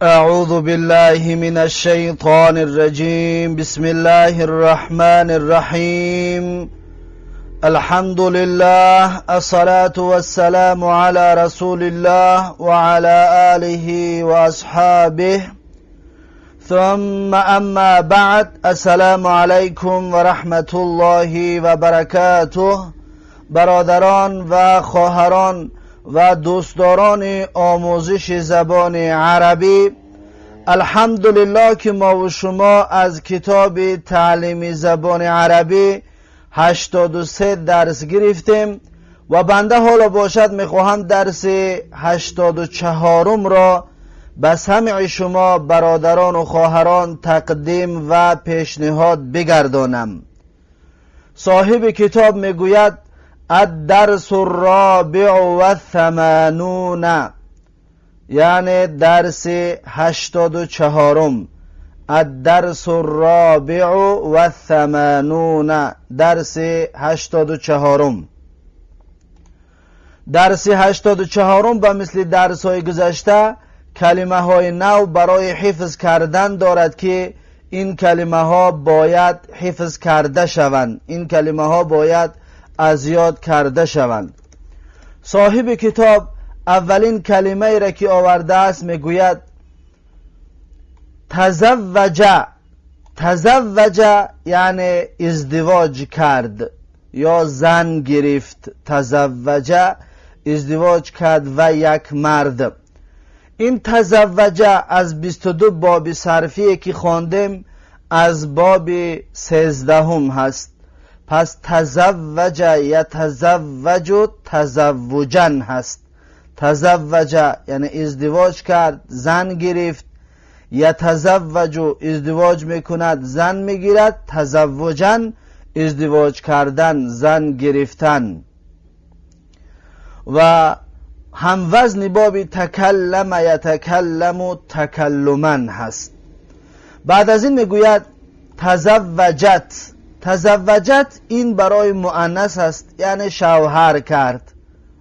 أعوذ بالله من الشيطان الرجيم. بسم الله الرحمن الرحيم. الحمد لله، الصلاة والسلام على رسول الله وعلى آله وأصحابه، ثم أما بعد. السلام عليكم ورحمة الله وبركاته. برادران و خواهران و دوستداران آموزش زبان عربی، الحمدلله که ما و شما از کتاب تعلیم زبان عربی 83 درس گرفتیم و بنده حالا باشد میخواهم درس 84 را به سمع شما برادران و خواهران تقدیم و پیشنهاد بگردانم. صاحب کتاب میگوید: الدرس الرابع والثمانون، یعنی درس 84. الدرس الرابع والثمانون، درس 84. درس 84 به مثل درس های گذشته کلمه های نو برای حفظ کردن دارد که این کلمه ها باید حفظ کرده شوند، این کلمه ها باید از یاد کرده شوند. صاحب کتاب اولین کلمه ای را که آورده است میگوید: تزوج. تزوج یعنی ازدواج کرد یا زن گرفت. تزوج، ازدواج کرد و یک مرد. این تزوج از 22 باب صرفی که خواندیم از باب 13 هست. پس تزوج یتزوج تزوجا هست. تزوج یعنی ازدواج کرد، زن گرفت. یتزوج ازدواج میکند، زن میگیرد. تزوجا ازدواج کردن، زن گرفتن. و هم وزن باب تکلم یتکلم تکلما هست. بعد از این میگوید: تزوجت. تزوجت این برای مؤنث است، یعنی شوهر کرد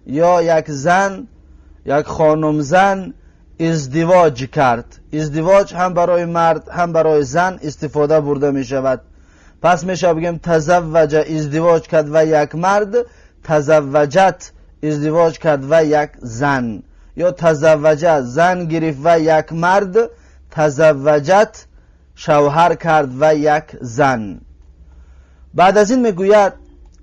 یا یک زن، یک خانم زن ازدواج کرد. ازدواج هم برای مرد هم برای زن استفاده برده می شود. پس میشه بگیم تزوج ازدواج کرد و یک مرد، تزوجت ازدواج کرد و یک زن، یا تزوج زن گرفت و یک مرد، تزوجت شوهر کرد و یک زن. بعد از این میگوید: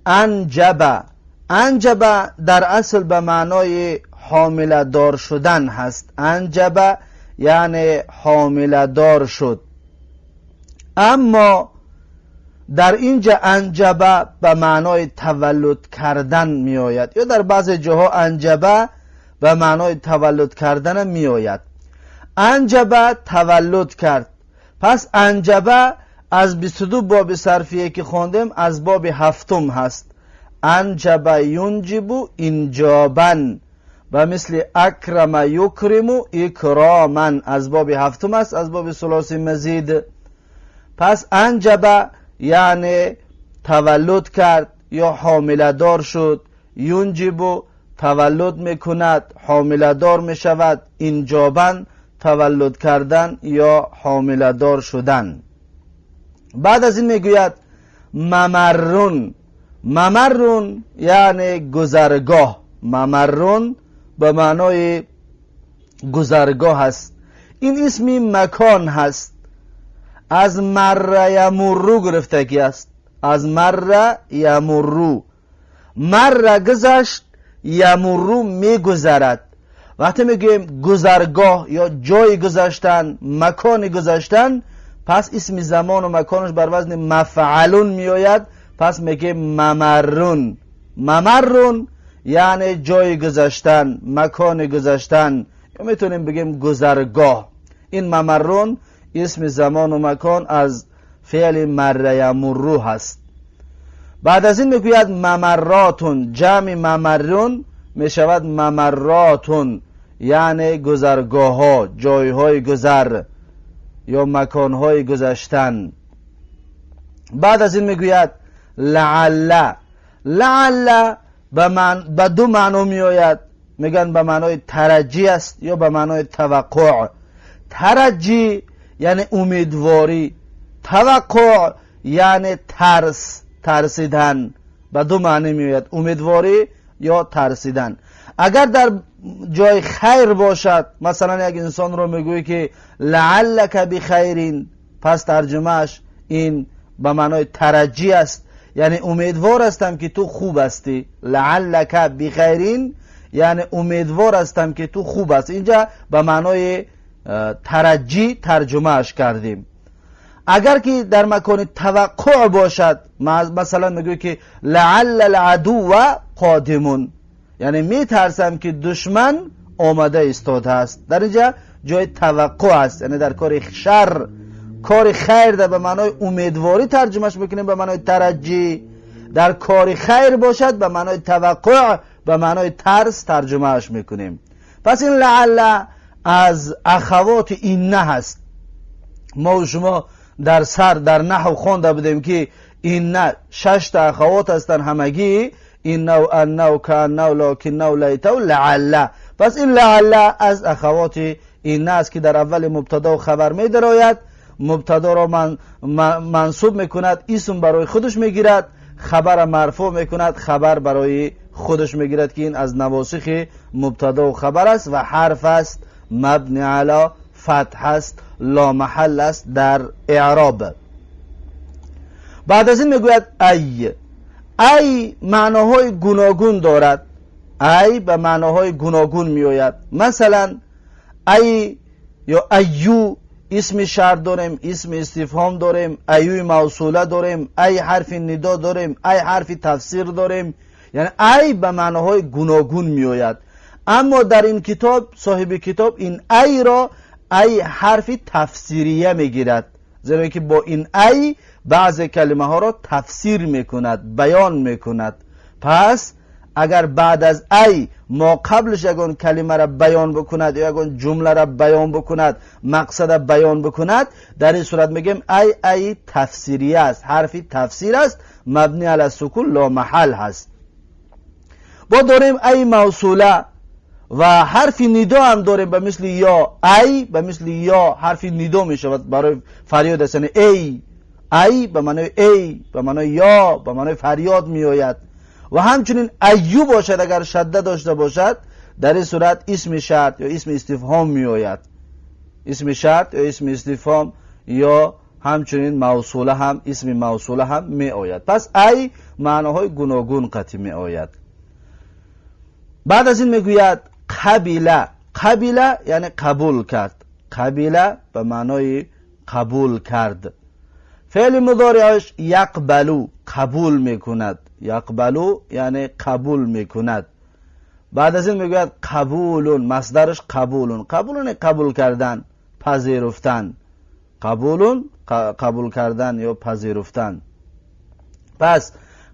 انجب. انجب در اصل به معنای حامله دار شدن هست. انجب یعنی حامله دار شد، اما در اینجا انجب به معنای تولد کردن می آید یا در بعض جاها انجب به معنای تولد کردن می آید. انجب تولد کرد. پس انجب از 22 باب صرفیه که خواندیم از باب هفتم هست. انجب ینجب انجابا و مثل اکرم یکرم اکراما از باب هفتم است، از باب ثلاثی مزید. پس انجب یعنی تولد کرد یا حامله دار شد. ینجب تولد میکند، حامله دار میشود. انجابا تولد کردن یا حامله دار شدن. بعد از این میگوید: ممرون. ممرون یعنی گذرگاه. ممرون به معنای گذرگاه هست. این اسمی مکان هست، از مر یمرو گرفتگی است. از مر یمرو، مر گذشت، یمرو میگذرد. وقتی میگیم گذرگاه یا جای گذشتن، مکان گذشتن، پس اسم زمان و مکانش بر وزن مفعلون میآید. پس میگیم ممرون. ممرون یعنی جای گذشتن، مکان گذشتن، یا میتونیم بگیم گذرگاه. این ممرون اسم زمان و مکان از فعل مر یمرو هست. بعد از این میگوید: ممراتون. جمع ممرون میشود ممراتون، یعنی گذرگاه ها، جای های گذر یا مکان های گذشتن. بعد از این میگوید: لعل. لعل به دو معنا میآید. میگن به معنای ترجی است یا به معنای توقع. Тараҷҷӣ яъне умедворӣ, таваққуъ яъне тарс, тарсидан. Ба ду маънӣ меояд: умедворӣ ё тарсидан. Агар дар ҷои хайр бошад, масалан як инсонро мегӯӣ ки лааллака бихайрин, пас тарҷумааш ин ба маънои тараҷҷӣ аст, яъне умедвор ҳастам ки ту хуб ҳастӣ. Лааллака бихайрин яъне умедвор ҳастам ки ту хуб ҳастӣ. Инҷа ба маънои тараҷҷӣ тарҷумааш кардем. Агар ки дар макони таваққуъ бошад, масалан мегӯӣ ки лаалла алъадува қодимун, яъне метарсам ки душман омада истодааст. Дар инҷа ҷои таваққуъ аст, яъне дар кори шар, кори хайр ба маънои умедворӣ тарҷумааш мекунем ба маънои тараҷҷӣ. Дар кори хайр бошад ба маънои таваққуъ, ба маънои тарс тарҷумааш мекунем. Пас ин лаалла аз ахавоти инна ҳаст. Мо ва шумо дар сар дар наҳв хонда будем ки инна шаш та ахавот ҳастанд ҳамагӣ: инна ва анна ва каанна ва локинна ва лайта ва лаалла. Пас ин лаалла аз ахавоти инна аст ки дар аввали мубтадо ва хабар медарояд, мубтадоро мансуб мекунад, исм барои худаш мегирад, хабарро марфӯъ мекунад, хабар барои худаш мегирад, ки ин аз навосихи мубтадо ва хабар аст ва ҳарф аст, мабни ало фатҳ аст, ла маҳал аст дар эъроб. Баъд аз ин мегӯяд ай. Ай маъноҳои гуногун дорад. Ай ба маъноҳои гуногун меояд. Масалан ай ё айю исми шарт дорем, исми истифҳом дорем, аюи мавсула дорем, ай ҳарфи нидо дорем, ай ҳарфи тафсир дорем. Яъне ай ба маъноҳои гуногун меояд. Аммо дар ин китоб соҳиби китоб ин айро ай ҳарфи тафсирия мегирад, зеро ки бо ин ай баъзе калимаҳоро тафсир мекунад, баён мекунад. Пас агар баъд аз ай мо қаблаш ягон калимаро баён бикунад ё ягон ҷумларо баён бикунад, мақсада баён бикунад, дар ин сурат мегӯем ай ай тафсирия аст, ҳарфи тафсир аст, мабни ала сукун ло маҳал ҳаст. Бо дорем ай мавсула ва ҳарфи нидо ҳам дорем, ба мисли ё. Ай ба мисли ё ҳарфи нидо мешавад барои фарёд аст, яъне эй. Ай ба маънои эй, ба маънои ё, ба маънои фарёд меояд. Ва ҳамчунин айю бошад, агар шадда дошта бошад, дар ин сурат исми шарт ё исми истифҳом меояд. Исми шарт ё исми истифҳом ё ҳамчунин мавсула ҳам, исми мавсула ҳам меояд. Пас ай маъноҳои гуногун қатъи меояд. Баъд аз ин мегӯяд қабила. Қабила яъне қабул кард. Қабила ба маънои қабул кард. Феъли мудориаш яқбалу, қабул мекунад. Яқбалу яъне қабул мекунад. Баъд аз ин мегӯяд қабулун, масдараш қабулун. Қабулун қабул кардан, пазируфтан. Қабулун қабул кардан ё пазируфтан. Пас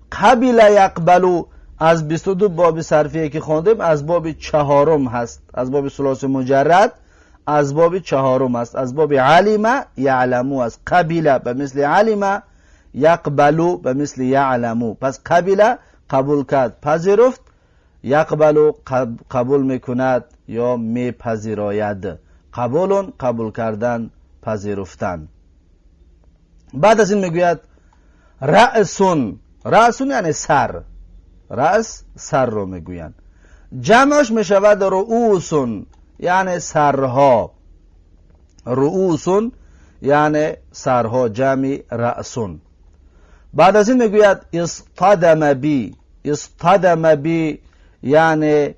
қабила яқбалу аз 22 боби сарфие ки хондем аз боби чаҳорум ҳаст, аз боби сулоси муҷаррад аз боби чаҳорум аст, аз боби алима яъламу аст. Қабила ба мисли алима, яқбалу ба мисли яъламу. Пас қабила қабул кард, пазируфт, яқбалу қабул мекунад ё мепазирояд. Қабулун қабул кардан, пазируфтан. Баъд аз ин мегӯяд раъсун. Раъсун яъне сар. Раъс сарро мегӯянд. Ҷамъаш мешавад руусун, яъне сарҳо. Руусун яъне сарҳо, ҷамъи раъсун. Баъд аз ин мегӯяд истадама би. Истадама би яъне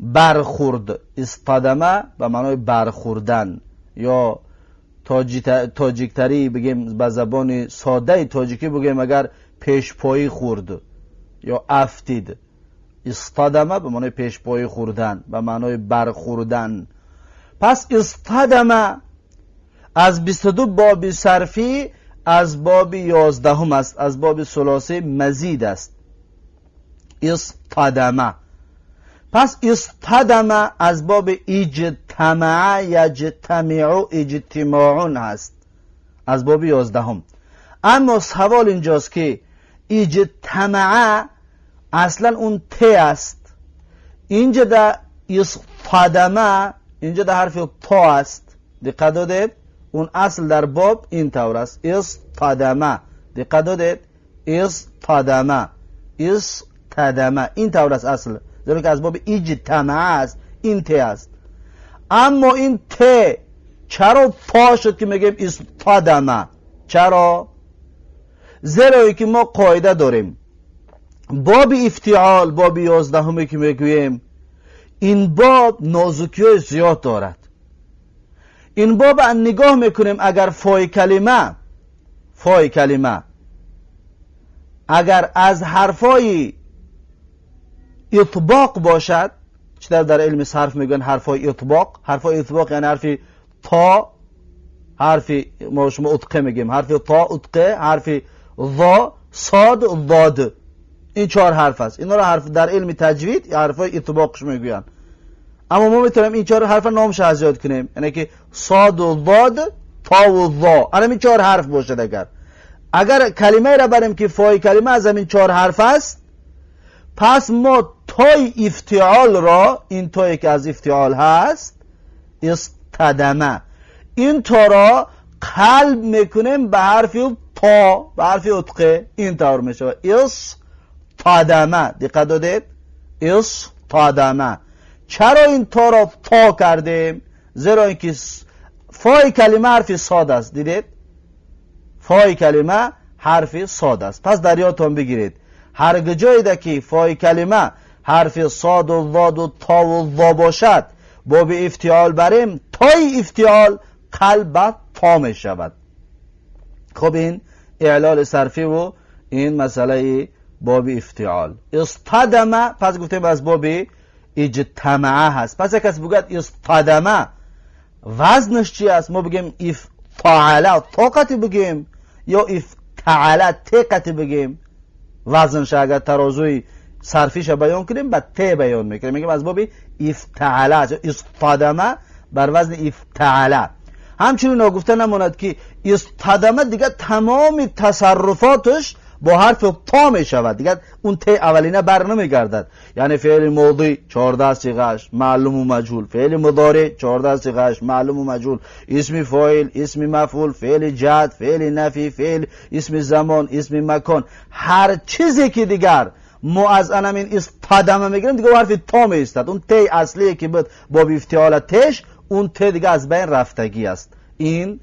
бархӯрд. Истадама ба маънои бархӯрдан ё тоҷиктарӣ бигем, ба забони содаи тоҷикӣ бигем, агар пешпоӣ хӯрд ё афтид. Истадама ба маънои пешпоӣ хӯрдан, ба маънои бархӯрдан. Пас истадама аз 22 боби сарфӣ аз боби 11 аст, аз боби сулоси мазид аст. Истадама. Пас истадама аз боби иҷтамаа яҷтамиу иҷтимоун ҳаст, аз боби 11. Аммо савол инҷост ки иҷтамаа аслан он т аст, инҷа да истадама инҷа да ҳарфи то аст. Диққат додед? Он асл дар боб ин тавр аст: истадама. Диққат додед? Истадама, истадама, ин тавр аст асл, зеро ки аз боби иҷтамаа аст, ин те аст. Аммо ин те чаро то шуд, ки мегӯем истадама? Чаро? Зеро ки мо қоида дорем: боби ифтиол, боби 11-уме ки мегӯем, ин боб нозукиҳои зиёд дорад. Ин боб нигоҳ мекунем, агар фои калима агар аз ҳарфҳои итбоқ бошад, чӣ тавр дар илми сарф мегӯянд, ҳарфҳои итбоқ. Ҳарфҳои итбоқ яъне ҳарфи то, ҳарфи мо шумо утқе мегӯем, ҳарфи то, утқе, ҳарфи зо, сод, зод, ин чор ҳарф аст. Инҳоро ҳарф дар илми таҷвид ҳарфҳои итбоқш мегӯянд. Аммо мо метавонем ин чор ҳарфа номша аз ёд кунем, яъне ки соду зод, тову зо, ҳамин чор ҳарф бошад. Агар калимаеро барем, ки фои калима аз ҳамин чор ҳарф аст, пас мо тои ифтиолро, ин тое ки аз ифтиол ҳаст, истадама, ин торо қалб мекунем ба ҳарфи то, ба ҳарфи утқе. Ин тавр мешавад: истадама. Диққат додед? Истадама. Чаро ин торо то кардем? Зеро ин ки фои калима ҳарфи сод аст. Дидед, фои калима ҳарфи сод аст. Пас дар ёдтон бигиред: ҳар ҷоеда ки фои калима ҳарфи соду зоду тову зо бошад, боби ифтиол барем, тои ифтиол қалб ба то мешавад. Хуб, ин эълоли сарфиву ин масъалаи боби ифтиол. Истадама, пас гуфтем, аз боби иҷтамаа ҳаст. Пас як кас бигӯяд: истадама вазнаш чи аст? Мо бигем ифтаала тоқати бигем ё ифтаала теқати бигем? Вазнша агар тарозуи сарфиша баён кунем, ба те баён мекунем, мегем аз боби ифтаала аст. Истадама бар вазни ифтаала. Ҳамчунин ногуфта намонад, ки истадама дигар тамоми тасарруфоташ бо ҳарфи то мешавад, дигар он те аввалина бар намегардад. Яъне феъли моди 14 сиғааш маълуму маҷҳул, феъли мудоре 14 сиғааш маълуму маҷҳул, исми фоил, исми мафъул, феъли ҷаҳд, феъли нафӣ, феъл, исми замон, исми макон, ҳар чизе ки дигар мо аз анамин истадама мегирем, дигар ҳарфи то меистад. Он те аслие ки буд боби ифтиола теш, он те дигар аз байн рафтагӣ аст. Ин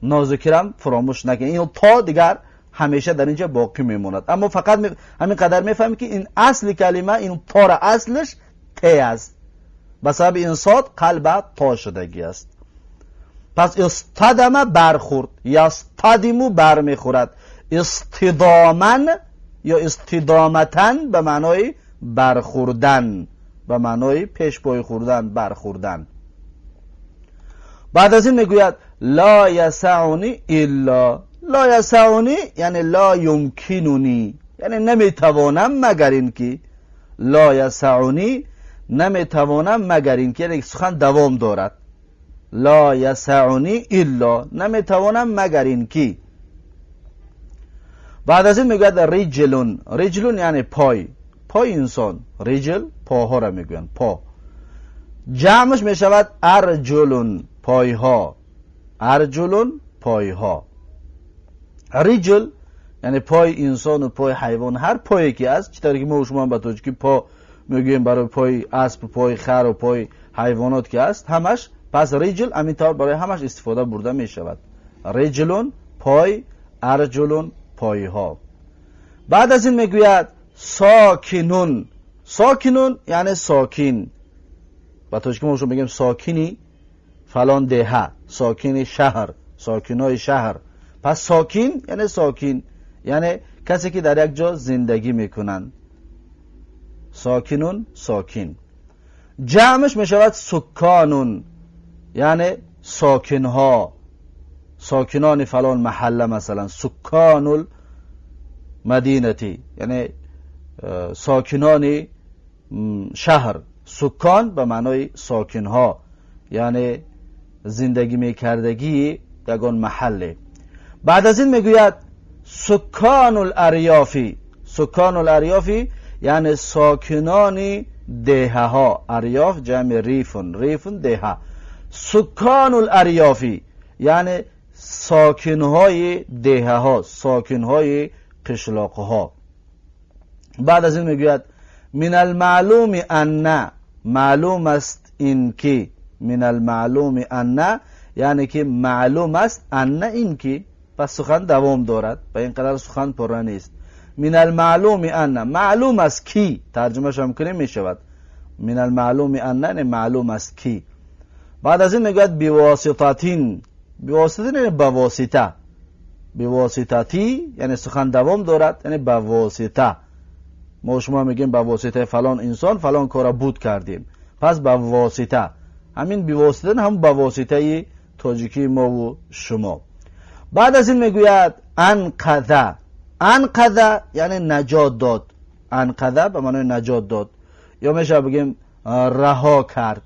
нозукирам фуромӯш накунед, ин то дигар ҳамеша дар инҷа боқӣ мемонад. Аммо фақат ҳамин қадар мефаҳмем, ки ин асли калима, ин тора аслиш те аст, ба сабаби ин сод қалба то шудагӣ аст. Пас истадама бархӯрд, ястадиму бармехӯрад, истидоман ё истидоматан ба маънои бархӯрдан, ба маънои пешпой хӯрдан, бархӯрдан. Баъд аз ин мегӯяд: ла ясаъуни илла. Ла ясаъуни яъне ла юмкинуни, яъне наметавонам магар ин ки. Ла ясаъуни, наметавонам магар ин ки, яъне сухан давом дорад. Ла ясаъуни илла, наметавонам магар ин ки. Баъд аз ин мегӯяд: риҷлун. Риҷлун яъне пой, пои инсон. Риҷл поҳоро мегӯянд, по. Ҷамъш мешавад арҷулун, пойҳо. Арҷулун, пойҳо. Риҷл яъне пои инсону пои ҳайвон, ҳар пое ки аст. Чӣ тавре ки мо шумо ба тоҷикӣ по мегӯем барои пои асп, пои хару пои ҳайвонот ки аст ҳамаш. Пас риҷл ҳамин тавр барои ҳамаш истифода бурда мешавад. Риҷлун пой, арҷулун пойҳо. Баъд аз ин мегӯяд: сокинун. Сокинун яъне сокин. Ба тоҷикӣ мо шумо мегӯем сокини фалон деҳа, сокини шаҳр, сокинои шаҳр. Пас сокин яъне сокин, яъне касе ки дар як ҷо зиндагӣ мекунанд. Сокинун, сокин. Ҷамъш мешавад сукконун, яъне сокинҳо, сокинони фалон маҳалла, масалан сукконул мадинати, яъне сокинони шаҳр. Суккон ба маънои сокинҳо, яъне зиндагӣ мекардагии ягон маҳалле. Баъд аз ин мегӯяд: сукконул арёфи. Сукконул арёфи яъне сокинони деҳаҳо. Арёф ҷамъи рифун, рифун деҳа. سکان الاریافی یعنی ساکنهای دهه ها، ساکنهای قشلاق ها. بعد از این میگوید من المعلوم ان، معلوم است این که، من المعلوم ان یعنی که معلوم است ان این که، پس سخن دوام دارد و اینقدر سخن پر نیست. من المعلوم ان، معلوم است کی، ترجمه هم کنیم میشود من المعلوم ان یعنی معلوم است کی. بعد از این میگوید بواسطتین، بواسطتین یعنی بواسطه، بواسطتی یعنی سخن دوام دارد، یعنی بواسطه. ما شما میگیم به واسطه فلان انسان فلان کارا بود کردیم، پس به واسطه، همین بواسطه هم به واسطه تاجیکی ما و شما. بعد از این میگوید انقذ، انقذ یعنی نجات داد، انقذ به معنای نجات داد، یا میشه بگیم رها کرد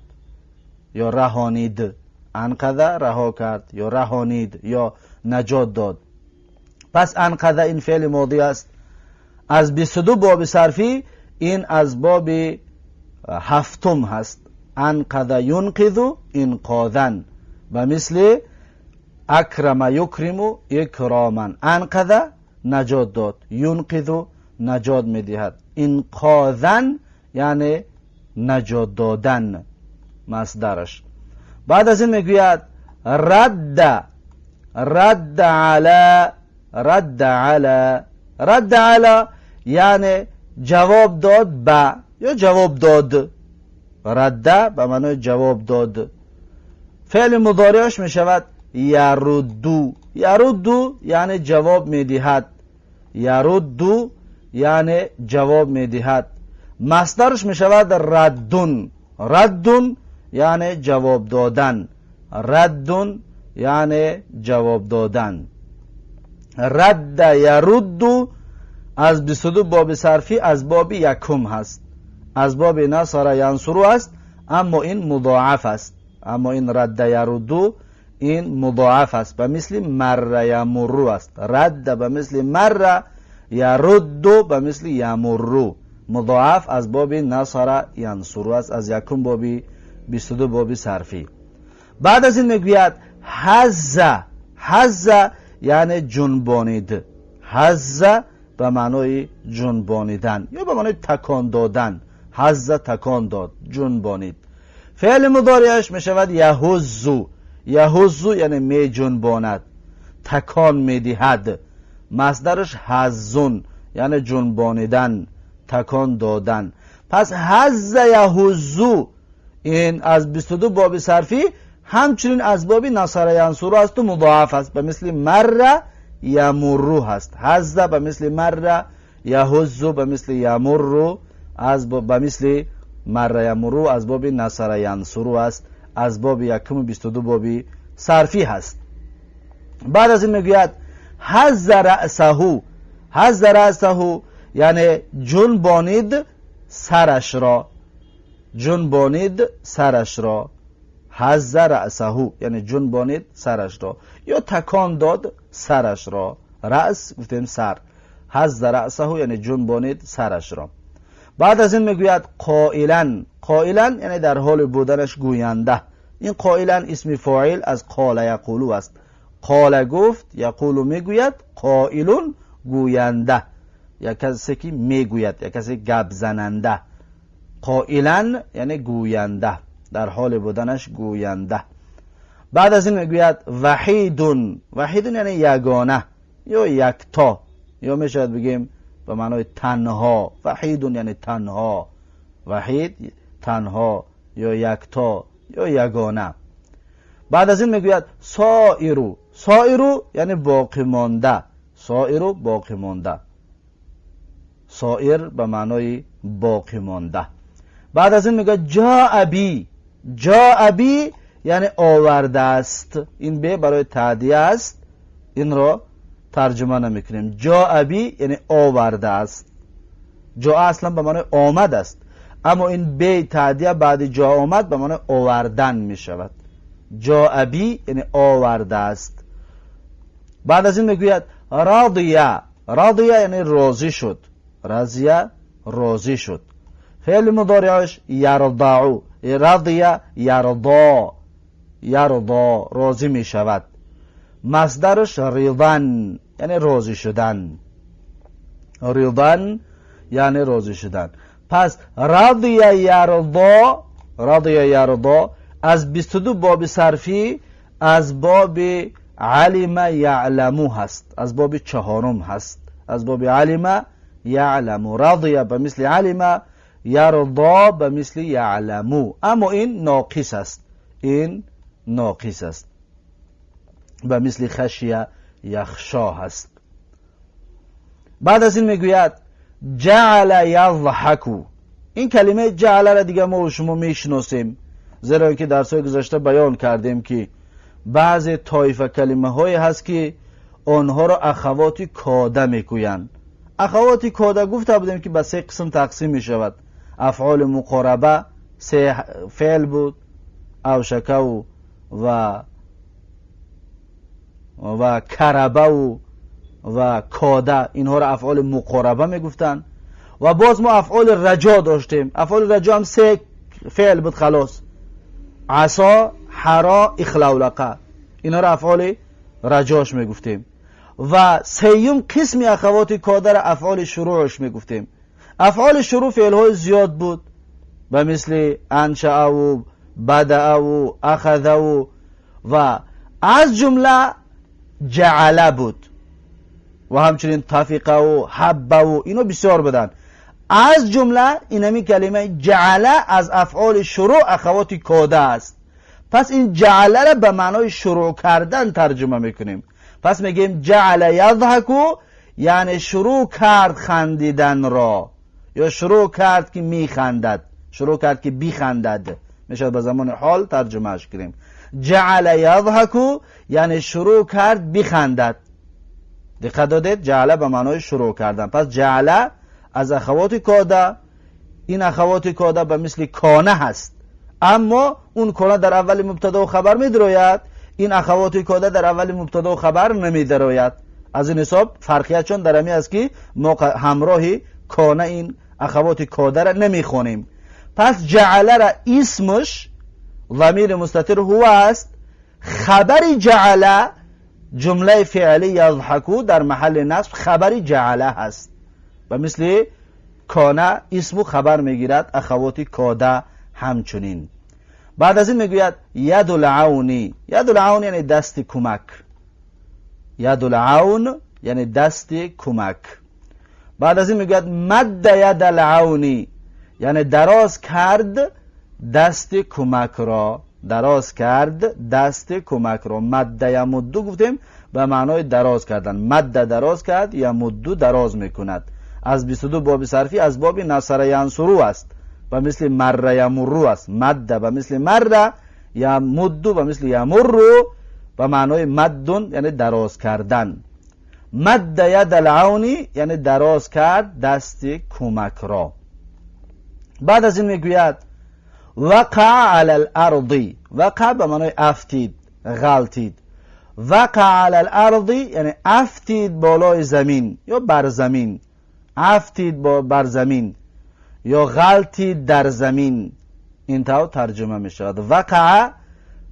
یا رهانید. انقذ رها کرد یا رهانید یا نجات داد. پس انقذ این فعل ماضی است. از 22 باب صرفی این از باب هفتم هست. انقذ ینقذ انقاذا و مثل اکرم یکرم اکراما. انقذ نجات داد، ینقذ نجات میدهد، انقاذا یعنی نجات دادن مصدرش. بعد از این میگوید رد، رد علی، رد علی، رد علی یعنی جواب داد به یا جواب داد. رد به معنای جواب داد. فعل مضارعش می شود یردو، یردو یعنی جواب میدهد، یردو یعنی جواب میدهد. مصدرش می شود ردون، ردون یعنی جواب دادن، ردون یعنی جواب دادن. رد یردو از 22 باب صرفی از باب یکم هست، از باب نصر ینصرو است، اما این مضاعف است، اما این رد یردو این مضاعف است، به مثل مر یمرو است. رد به مثل مر، یردو به مثل یمرو، مضاعف از باب نصر ینصرو است، از یکم باب 22 باب صرفی. بعد از این میگوید هز، هز یعنی جنبانید، هز به معنای جنبانیدن یا به معنای تکان دادن. هز تکان داد، جنبانید. فعل مضارعش می شود یهزو، یهزو یعنی می جنباند، تکان می دهد. مصدرش هزون یعنی جنبانیدن، تکان دادن. پس هز یهزو این از 22 باب صرفی همچنین از باب نصر ینصر است و مضاعف است، به مثل مر یمرو هست. هز به مثل مر، یهز به مثل یمرو، از به مثل مر یمرو از باب نصر ینصر است، از باب یکم و 22 باب صرفی هست. بعد از این میگوید هز رأسه، هز رأسه یعنی جنبانید سرش را، جنبانید سرش را. هز رأسه یعنی جنبانید سرش را یا تکان داد سرش را. رأس گفتیم سر، هز رأسه یعنی جنبانید سرش را. بعد از این میگوید قائلا، قائلا یعنی در حال بودنش گوینده. این قائلا اسم فاعل از قال یقولو است. قال گفت، یقولو میگوید، قائلون گوینده، یا کسی که میگوید، یا کسی گپ زننده. قائلا یعنی گوینده، در حال بودنش گوینده. بعد از این میگوید وحیدون، وحیدون یعنی یگانه یا یکتا، یا میشود بگیم به معنای تنها. وحیدون یعنی تنها، وحید تنها یا یکتا یا یگانه. بعد از این میگوید سائرو، سائرو یعنی باقی مانده، سائرو باقی مانده، سائر به معنای باقی مانده. بعد از این میگه جاء بی، جاء بی یعنی آورده است. این به برای تعدیه است، این را ترجمه نمیکنیم. جاء بی یعنی آورده است. جاء اصلا به معنای آمد است، اما این به تعدیه بعد جاء آمد به معنای آوردن میشود. جاء بی یعنی آورده است. بعد از این میگوید راضیه، راضیه یعنی راضی شد، راضیه راضی شد. فعل مضارعش یرضع، راضیه یرضا، ярضا راضی می شود. مصدرش رضا یعنی راضی شدن، رضا یعنی راضی شدن. پس رضی یرضا، رضی یرضا از 22 باب صرفی از باب علم یعلمو هست، از باب چهارم هست، از باب علم یعلمو. رضی به مثل علم، یرضا به مثل یعلمو، اما این ناقص است، این ناقص است، به مثل خشیه یخشا هست. بعد از این میگوید جعل یضحک. این کلمه جعل را دیگه ما و شما میشناسیم، زیرا اینکه درس‌های گذشته بیان کردیم که بعض طایفه کلمه هایی هست که آنها را اخوات کاده میگویند. اخوات کاده گفته بودیم که به سه قسم تقسیم میشود. افعال مقاربه سه فعل بود، اوشکه و کربه و کاده، اینها را افعال مقاربه میگفتند. و باز ما افعال رجا داشتیم. افعال رجا هم سه فعل بود خلاص، عصا، حرا، اخلولقه، اینا را افعال رجاش میگفتیم. و سیوم قسم اخوات کاده را افعال شروعش میگفتیم. افعال شروع فعل های زیاد بود، به مثل انشأ و بدأ و اخذ و از جمله جعله بود و همچنین طفقه و حبه و اینا بسیار بودن. از جمله اینمی کلمه جعله از افعال شروع اخوات کاده است. پس این جعله را به معنای شروع کردن ترجمه میکنیم. پس میگیم جعل یضحکو یعنی شروع کرد خندیدن را، یا شروع کرد که میخندد، شروع کرد که بیخندد، میشد به زمان حال ترجمهش کنیم. جعل یضحکو یعنی شروع کرد بیخندد. دقت دادید؟ جعله به معنای شروع کردن. پس جعله از اخوات کاده، این اخوات کاده به مثل کانه هست، اما اون کانه در اول مبتدا و خبر میدروید، این اخوات کاده در اول مبتدا و خبر نمیدروید. از این حساب فرقیت چون در امی است که ما همراه کانه این اخوات کاده را نمیخوانیم. پس جعله را اسمش ضمیر مستتر هو است، خبر جعله جمله فعلی یضحکو در محل نصب خبر جعله هست و مثل کانه اسم و خبر میگیرد، اخوات کاده همچنین. بعد از این میگوید ید العونی. ید العون یعنی دست کمک، ید العون یعنی دست کمک. بعد از این میگوید مد ید العونی یعنی دراز کرد دست کمک را، دراز کرد دست کمک را. مد یمدو گفتیم به معنای دراز کردن، مد دراز کرد، یمدو دراز میکند. از 22 باب صرفی از باب نصر ینصرو است و مثل مر یمرو است. مد و مثل مر، یمدو و مثل یمرو به معنای مدون یعنی دراز کردن. مد ید العونی یعنی دراز کرد دست کمک را. بعد از این میگوید وقع علی الارض. وقع به معنای افتید، غلطید. وقع علی الارض یعنی افتید بالای زمین یا بر زمین، افتید بر زمین یا غلطید در زمین، این تا ترجمه می شود. وقع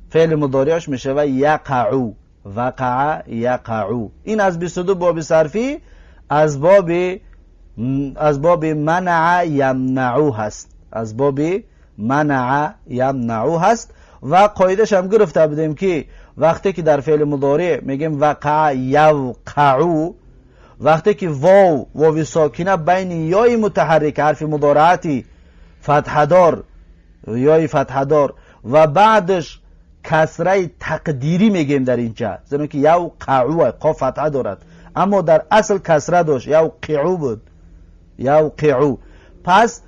فعل مضارعش می شود یقعو، وقع یقعو. این از 22 باب صرفی از باب منع یمنعو هست، از باب منع یمنعو هست. و قاعده‌اش هم گرفته بودیم که وقتی که در فعل مضارع میگیم وقع یوقعو، وقتی که واو، واو ساکنه بین یای متحرک حرف مضارعتی فتحه دار، یای فتحه دار و بعدش کسره تقدیری میگیم در اینجا، زیرا که یوقعو قاف فتحه دارد اما در اصل کسره داشت، یوقعو بود، یوقعو. پس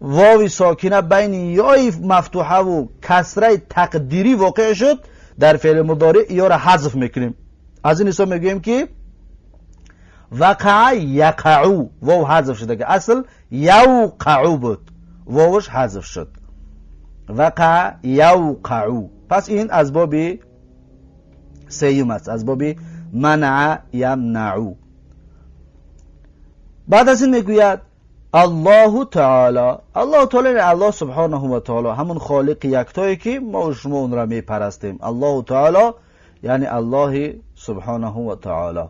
واو ساکنه بین یای مفتوحه و کسره تقدیری واقع شد در فعل مضارع، یا را حذف میکنیم. از این حساب میگوییم که وقع یقعو، واو حذف شده که اصل یوقعو بود، واوش حذف شد، وقع یوقعو. پس این از باب سیوم است، از باب منع یمنعو. بعد از این میگوید الله تعالی. الله تعالی یعنی الله سبحانه و تعالی، همون خالق یکتایی که ما و شما اون را میپرستیم. الله تعالی یعنی الله سبحانه و تعالی.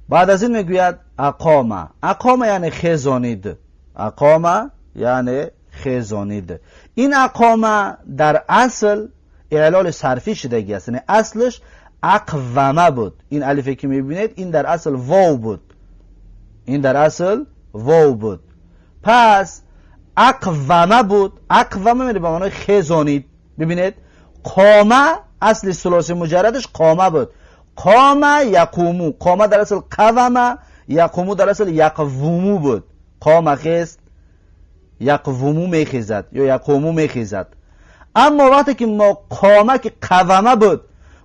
بعد از این میگوید اقامه. اقامه یعنی خزانید. اقامه یعنی خزانید. این اقامه در اصل اعلال صرفی شدگی است، یعنی اصلش اقومه بود. این الفی که میبینید این در اصل واو بود، این در اصل واو بود. پس اقومه بود. اقومه میره به معنای خزانید. ببینید قامه اصل ثلاثی مجردش قامه بود. قامه یقومو، قامه در اصل قومه، یقومو در اصل یقومو بود. قامه خیست، یقومو میخیزد یا یقومو میخیزد. اما وقتی که ما قامه که قومه بود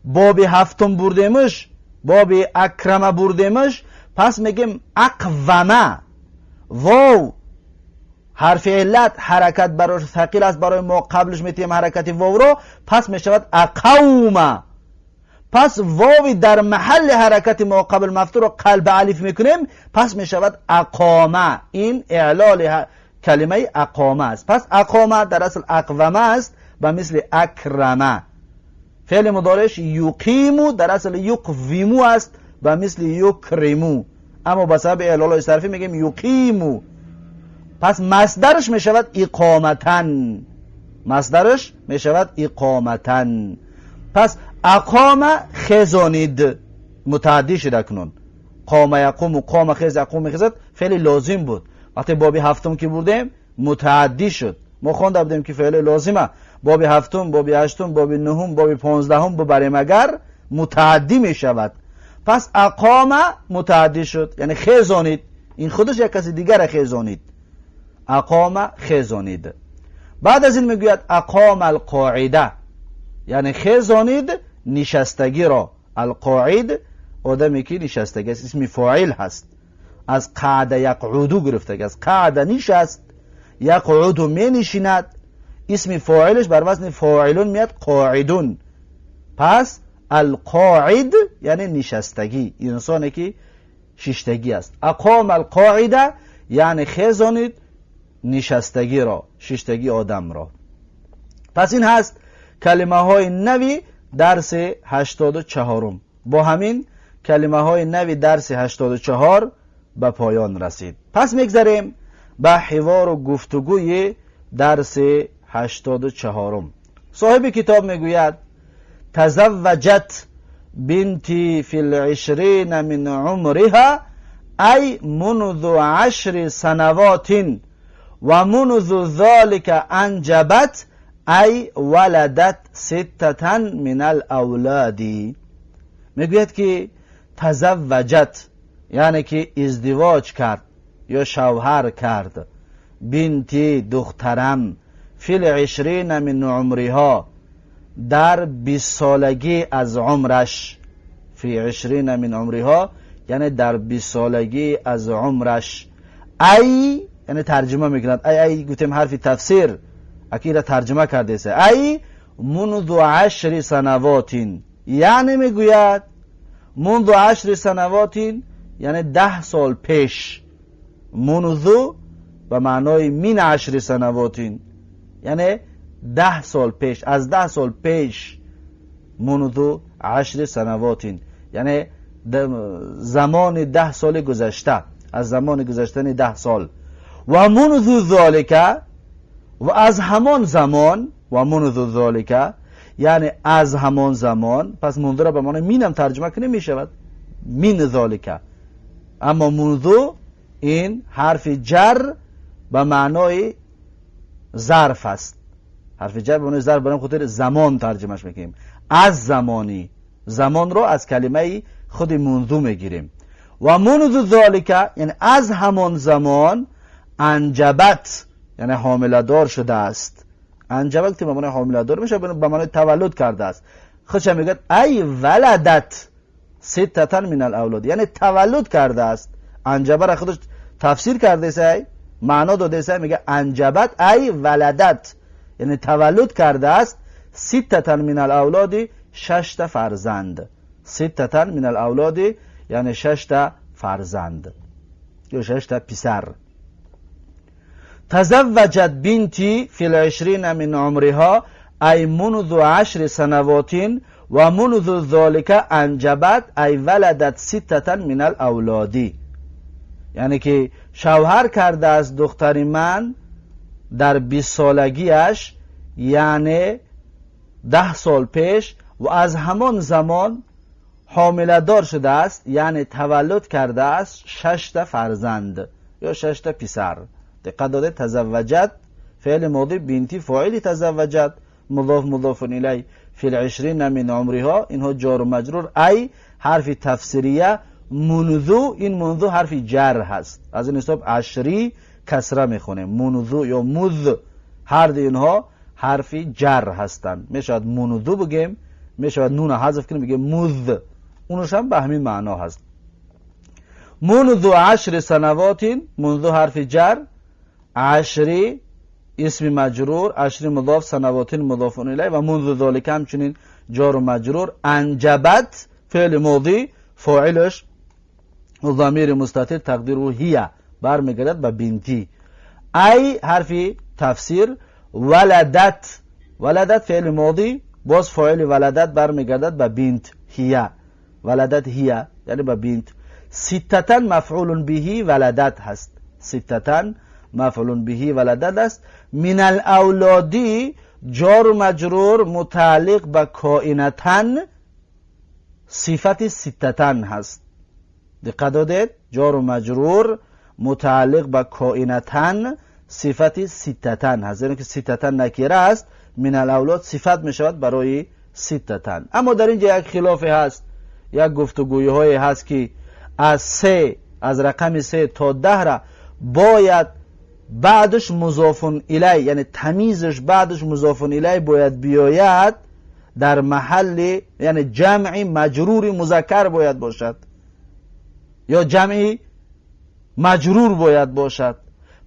باب هفتم بردیمش، باب اکرمه بردیمش، پس میگیم اقومه. واو حرف علت حرکت براش ثقیل است، برای ما قبلش میتیم حرکت واو رو، پس میشود اقومه. پس واو در محل حرکت ما قبل مفتوح رو قلب الف میکنیم، پس میشود اقامه. این اعلال کلمه اقامه است. پس اقامه در اصل اقومه است و مثل اکرمه. فعل مضارعش یقیمو در اصل یقویمو است و مثل یکرمو، اما با سبب اعلال صرفی میگیم یقیمو. پس مصدرش میشود اقامتن، مصدرش میشود اقامتن. پس اقامه خزانید، متعدی شده اکنون. قام یقوم و قام خیز یقوم خیزد فعل لازم بود. وقتی باب هفتم که بردیم متعدی شد. ما خوانده بودیم که فعل لازمه، باب هفتم، باب هشتم، باب نهم، باب پانزدهم ببریم اگر متعدی می شود. پس اقامه متعدی شد، یعنی خزانید. این خودش یک کسی دیگر خزانید. اقامه خزانید. بعد از این میگوید اقام القاعده، یعنی خزانید نشستگی را. القاعد آدمی که نشستگی است، اسم فاعل هست، از قعده یقعدو گرفته، از قعده نشست، یقعدو می نشیند، اسم فاعلش بر وزن فاعلون میاد قاعدون. پس القاعد یعنی نشستگی، انسانی که ششتگی است. اقام القاعده یعنی خزانید نشستگی را، ششتگی آدم را. پس این هست کلمه های نوی درس 84. با همین کلمه های نوی درس 84 به پایان رسید. پس میگذریم به حوار و گفتگوی درس 84. صاحب کتاب میگوید تزوجت بنتی فی العشرین من عمرها ای منذ 10 سنوات و منذ ذلك انجبت ای ولدت 6 من الاولاد. میگوید که تزوجت یعنی که ازدواج کرد یا شوهر کرد، بنتی دخترم، فی العشرین من عمرها در 20 سالگی از عمرش. فی 20 من عمرها یعنی در 20 سالگی از عمرش. ای یعنی ترجمه میکند، ای ای گفتیم حرف تفسیر اکی را ترجمه کرده است. ای منذ 10 سنوات یعنی میگوید منذ 10 سنوات یعنی 10 سال پیش. منذ به معنای من 10 سنوات یعنی 10 سال پیش، از 10 سال پیش. منذ 10 سنوات یعنی زمان 10 سال گذشته، از زمان گذشتن 10 سال. و منذ ذلك و از همان زمان، و منذ ذلك یعنی از همان زمان. پس منذ را به معنای مینم ترجمه کنیم میشود من ذلك، اما منذ این حرف جر به معنای ظرف است. حرف جر به معنای ظرف، برای خاطر زمان ترجمهش میکنیم. از زمانی، زمان رو از کلمه خود منذ میگیریم. و منذ ذلك یعنی از همان زمان، انجبت یعنی حامله دار شده است. انجبت که به معنای حامله دار میشه، به معنای تولد کرده است. خودش میگه ای ولدت 6 من الاولاد یعنی تولد کرده است. انجبه را خودش تفسیر کرده است، معنا داده است، میگه انجبت ای ولدت یعنی تولد کرده است. 6 من الاولاد 6 فرزند. 6 من الاولاد یعنی 6 فرزند یا 6 پسر. تزوجت بنتی فی العشرین من عمرها ای منذ 10 سنوات و منذ ذلك انجبت ای ولدت 6 من الاولاد. یعنی که شوهر کرده است دختر من در 20 سالگیش، یعنی 10 سال پیش، و از همان زمان حامله دار شده است، یعنی تولد کرده است 6 تا فرزند یا 6 تا پسر. دقت داده، تزوجت فعل ماضی، بنتی فاعل تزوجت، مضاف مضاف الیه، فی العشرین من عمرها، اینها جار و مجرور، ای حرف تفسیریه، منذ، این منذ حرف جر هست، از این حساب عشری کسره میخونه، منذ یا مذ، هر دو اینها حرف جر هستند. میشود منذ بگیم، میشود نون حذف کنیم بگیم مذ، اونش هم به همین معنا هست. منذ 10 سنوات، منذ حرف جر، عشری اسم مجرور، عشری مضاف، سنوات مضاف الیه، و منذ ذلك همچنین جار و مجرور، انجبت فعل ماضی، فاعلش ضمیر مستتر تقدیره هي برمیگردد به بنتی، ای حرف تفسیر، ولدت، ولدت فعل ماضی، باز فاعل ولدت برمیگردد به بنت، هي ولدت هي یعنی به بنت. ستة مفعول به ولدت هست، ستة مفعول به ولدت است. من الاولاد جار و مجرور متعلق به کائنة صفت ستة هست. دقت دادید، جار و مجرور متعلق به کائنة صفت ستة هست، یعنی که ستة نکره است، من الاولاد صفت می شود برای ستة. اما در اینجا یک خلافی هست، یک گفتگویی های هست که از 3، از رقم 3 تا 10 را باید بعدش مضاف الیه، یعنی تمیزش بعدش مضاف الیه باید بیاید در محل، یعنی جمع مجرور مذکر باید باشد یا جمع مجرور باید باشد.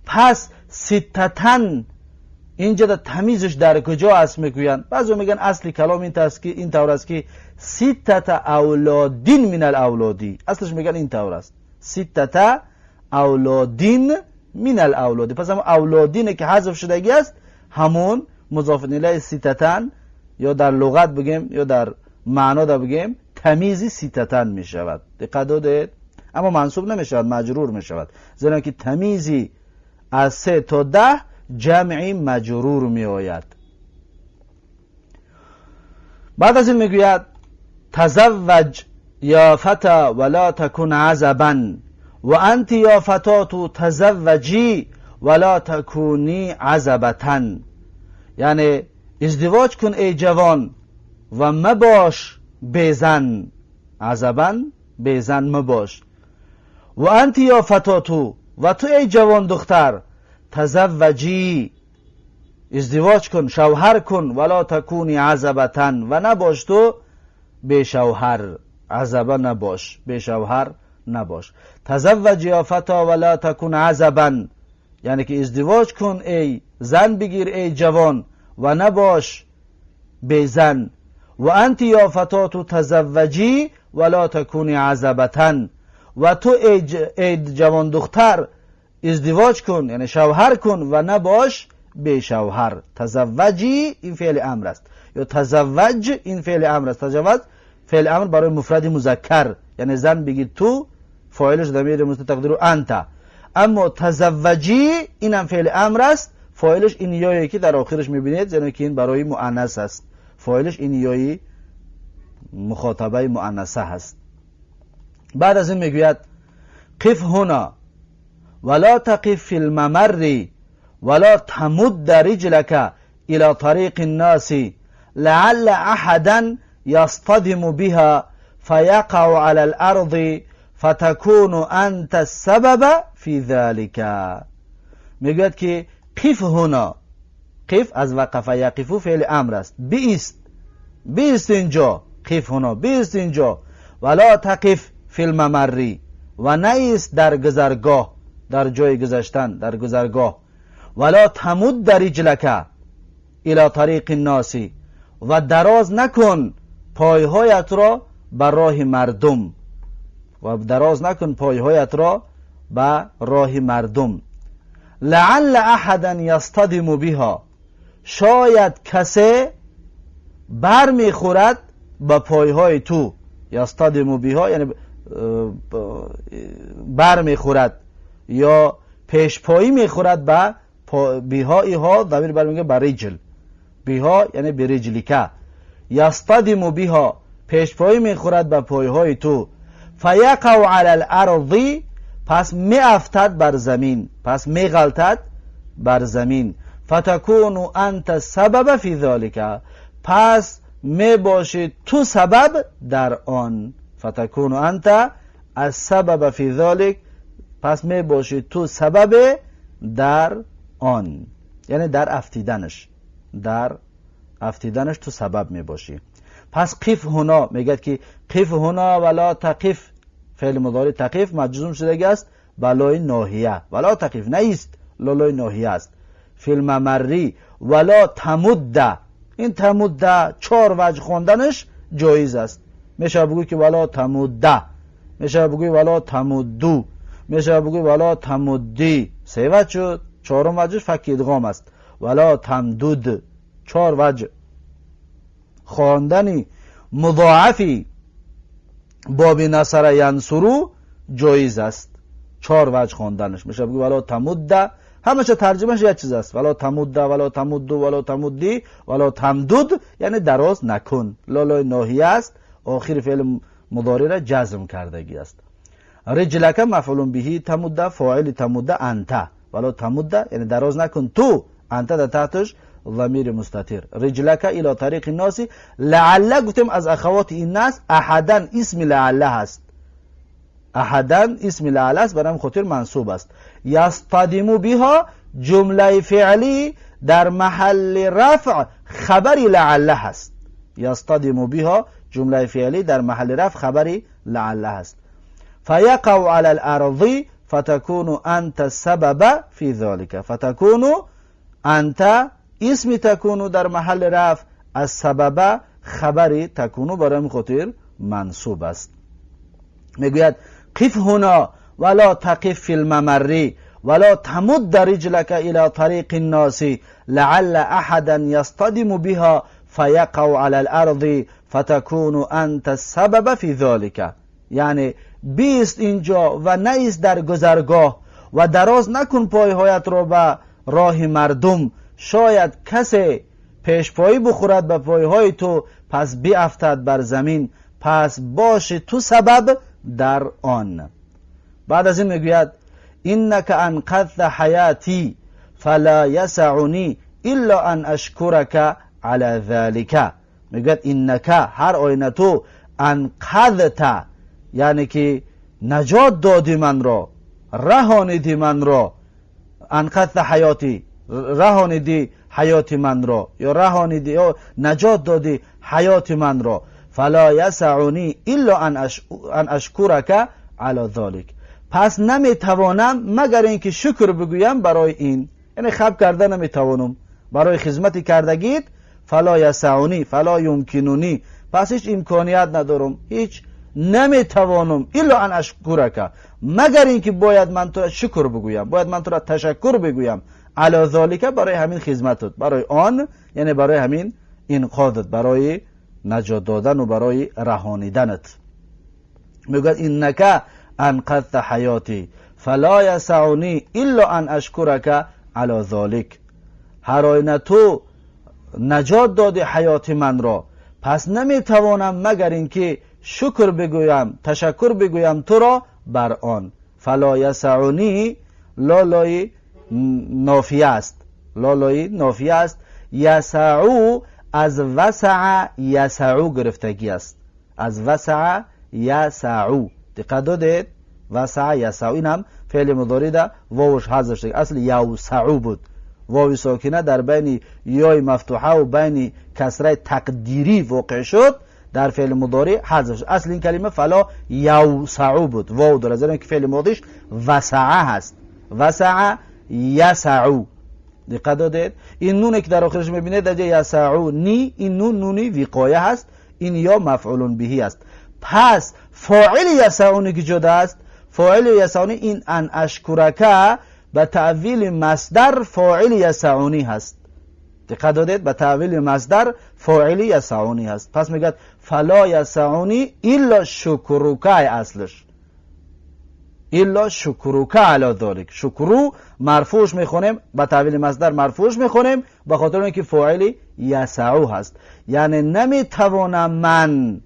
پس ستة اینجا در تمیزش در کجا است میگویند؟ بعضی میگن اصل کلام این است که این طور است که ستة اولاد من الاولاد، اصلش میگن این طور است، ستة اولاد من الاولاد. پس هم اولاد که حذف شدگی است همون مضاف الیه ستة، یا در لغت بگیم یا در معنا در بگیم تمیزی ستة می شود. دقت دادید؟ اما منصوب نمی شود، مجرور می شود، زیرا که تمیزی از 3 تا 10 جمعی مجرور می آید. بعد از این میگوید تزوج یا فتی ولا تکن عزبا و انت یا فتاة تزوجی ولا تکونی عزبة. یعنی ازدواج کن ای جوان و مباش بیزن، عزبا بیزن مباش. و انت یا فتاة، و تو ای جوان دختر، تزوجی ازدواج کن، شوهر کن، ولا تکونی عزبة و نباش تو بی شوهر، عزبه نباش، بی شوهر نباش. تزوج یا فتی ولا تکن عزبا، یعنی که ازدواج کن ای زن بگیر ای جوان و نباش بی زن. و انت یا فتاة تزوجی ولا تکونی عزبة، و تو ای جوان دختر ازدواج کن، یعنی شوهر کن و نباش بی شوهر. تزوجی این فعل امر است، یا تزوج این فعل امر است. تزوج فعل امر برای مفرد مذکر، یعنی زن بگیر تو، فاعلش ضمیر مستتر تقدیره انت. اما تزوجی این هم فعل امر است، فاعلش این یایی که در آخرش میبینید، زیرا که این برای مؤنث است، فاعلش این یایی مخاطبه مؤنثه هست. بعد از این میگوید قف هنا ولا تقف في الممر ولا تمد رجلك الى طريق الناس لعل احدا يصطدم بها فيقع على الارض فتكون انت السبب في ذلك. میگوید که قف هنا، قف از وقف یقف فعل امر است، بیست، بیست اینجا، قف هنا بیست اینجا، ولا تقف فی الممر و نیست در گذرگاه، در جای گذشتن، در گذرگاه، ولا تمد رجلك الى طریق الناس و دراز نکن پایهایت را به راه مردم، و دراز نکن پایهایت را به راه مردم. لعل احدا یصطدم بها، شاید کسی بر میخورد به پایهای تو. یصطدم بها یعنی بر میخورد یا پیشپایی میخورد به بها. ها ضمیر برمیگه به رجل، بها یعنی به رجلک. یصطدم بها، پیشپایی میخورد به پایهای تو. فیقع علی الارض، پس میافتد بر زمین، پس میغلطد بر زمین. فتکون انت السبب فی ذلک، پس میباشی تو سبب در آن. فتکون انت السبب فی ذلک، پس میباشی تو سبب در آن، یعنی در افتیدنش، در افتیدنش تو سبب میباشی. پس قف هنا، میگه که قف هنا ولا تقف، فعل مضارع تقف مجزوم شده است با لای ناهیه، ولا تقف نیست، لای ناهیه است. فی الممری ولا تمد، این تمد چهار وجه خواندنش جایز است. میشه بگوی که ولا تمد، میشه بگوی ولا تمدو، میشه بگوی ولا تمدی، سه وجه شد. چهارم وجهش فک ادغام است، ولا تمدود. چهار وجه خواندن مضاعفی باب نصر ینصرو جایز است. چهار وجه خواندنش میشه بگوی ولا تمد، همش ترجمهش یک چیز است، ولا تمد، ولا تمد، ولا تمدی، ولا تمدود، یعنی دراز نکن. لالای ناهیه است، آخر فعل مضارع را جزم کردگی است. رجلک مفعول به، تمد فاعل تمد انت، ولا تمد یعنی دراز نکن تو، انت در تحتش ضمیر مستتر. رجلک الی طریق الناس، لعل گفتیم از اخوات این ناس، احدا اسم لعله هست، احدا اسم لعله است، برام خاطر منصوب است. یصطدم بها جمله فعلی در محل رفع خبر لعله هست. یصطدم بها جمله فعلی در محل رفع خبر لعله هست. فیقع علی الارض فتكون انت السبب فی ذلك، فتكون انت اسم تكون در محل رفع السبب خبر تكون، برای خاطر منصوب است. میگوید قف هنا ولا تقف فی الممر ولا تمد رجلك الى طريق الناس لعل احدا يصطدم بها فيقع على الارض فتكون انت السبب في ذلك. یعنی بیست اینجا و نیست در گذرگاه و دراز نکن پایهایت را به راه مردم، شاید کسی پیشپایی بخورد به پایهای تو، پس بیافتد بر زمین، پس باشی تو سبب در آن. بعد از این میگوید انک انقذت حیاتی فلا یسعنی الا ان اشکرک علی ذلک. میگوید انک، هر آینه تو، انقذت یعنی که نجات دادی من را، رهانیدی من را، انقذت حیاتی، رهانیدی حیات من را، یا رهانیدی یا نجات دادی حیات من را. فلا یسعنی الا ان اشکرک علی ذلک، پس نمیتوانم مگر اینکه شکر بگویم برای این، یعنی خب کرده نمیتوانم برای خدمت کردگیت. فلا یسعنی فلا یمکنونی، پس هیچ امکانیت ندارم، هیچ نمیتوانم، الا ان اشکرک، مگر اینکه باید من تو را شکر بگویم، باید من تو را تشکر بگویم، علی ذلک برای همین خدمتت، برای آن یعنی برای همین انقاذت، برای نجات دادن و برای رهانیدنت. میگوید انک انقذت حیاتی فلا یسعنی الا ان اشکرک علی ذلک، هر آینه تو نجات دادی حیات من را، پس نمیتوانم مگر اینکه شکر بگویم، تشکر بگویم تو را بر آن. فلا یسعنی لالای نافیه است، لالای نافیه است. یسعو از وسع یسعو گرفتگی است، از وسع یسعو، دقت دادید؟ وسع یسعو، این هم فعل مضارع ده واوش حذف شده، اصل یوسعو بود، واو ساکنه در بین یای مفتوحه و بین کسره تقدیری واقع شد، در فعل مضارع حذف شد. اصل این کلمه فلا یوسعو بود، واو داره، زیرا که فعل ماضیش وسعه هست، وسع یسعو، دقت دادید؟ این نون که در آخرش میبینید در جای یسعو نی، این نون نونی وقایه هست، این یا مفعول بهی است. پس فاعل یسعونی که جدا است، فاعل یسعونی این ان اشکرک به تأویل مصدر فاعل یسعونی هست. دقت دادید؟ به تأویل مصدر فاعل یسعونی هست. پس میگه فلا یسعونی الا شکرک، اصلش الا شکرک علی ذلک. شکرو مرفوعش میخونیم، به تأویل مصدر مرفوعش میخونیم به خاطر اینکه فاعل یسعو هست. یعنی نمیتوانم من،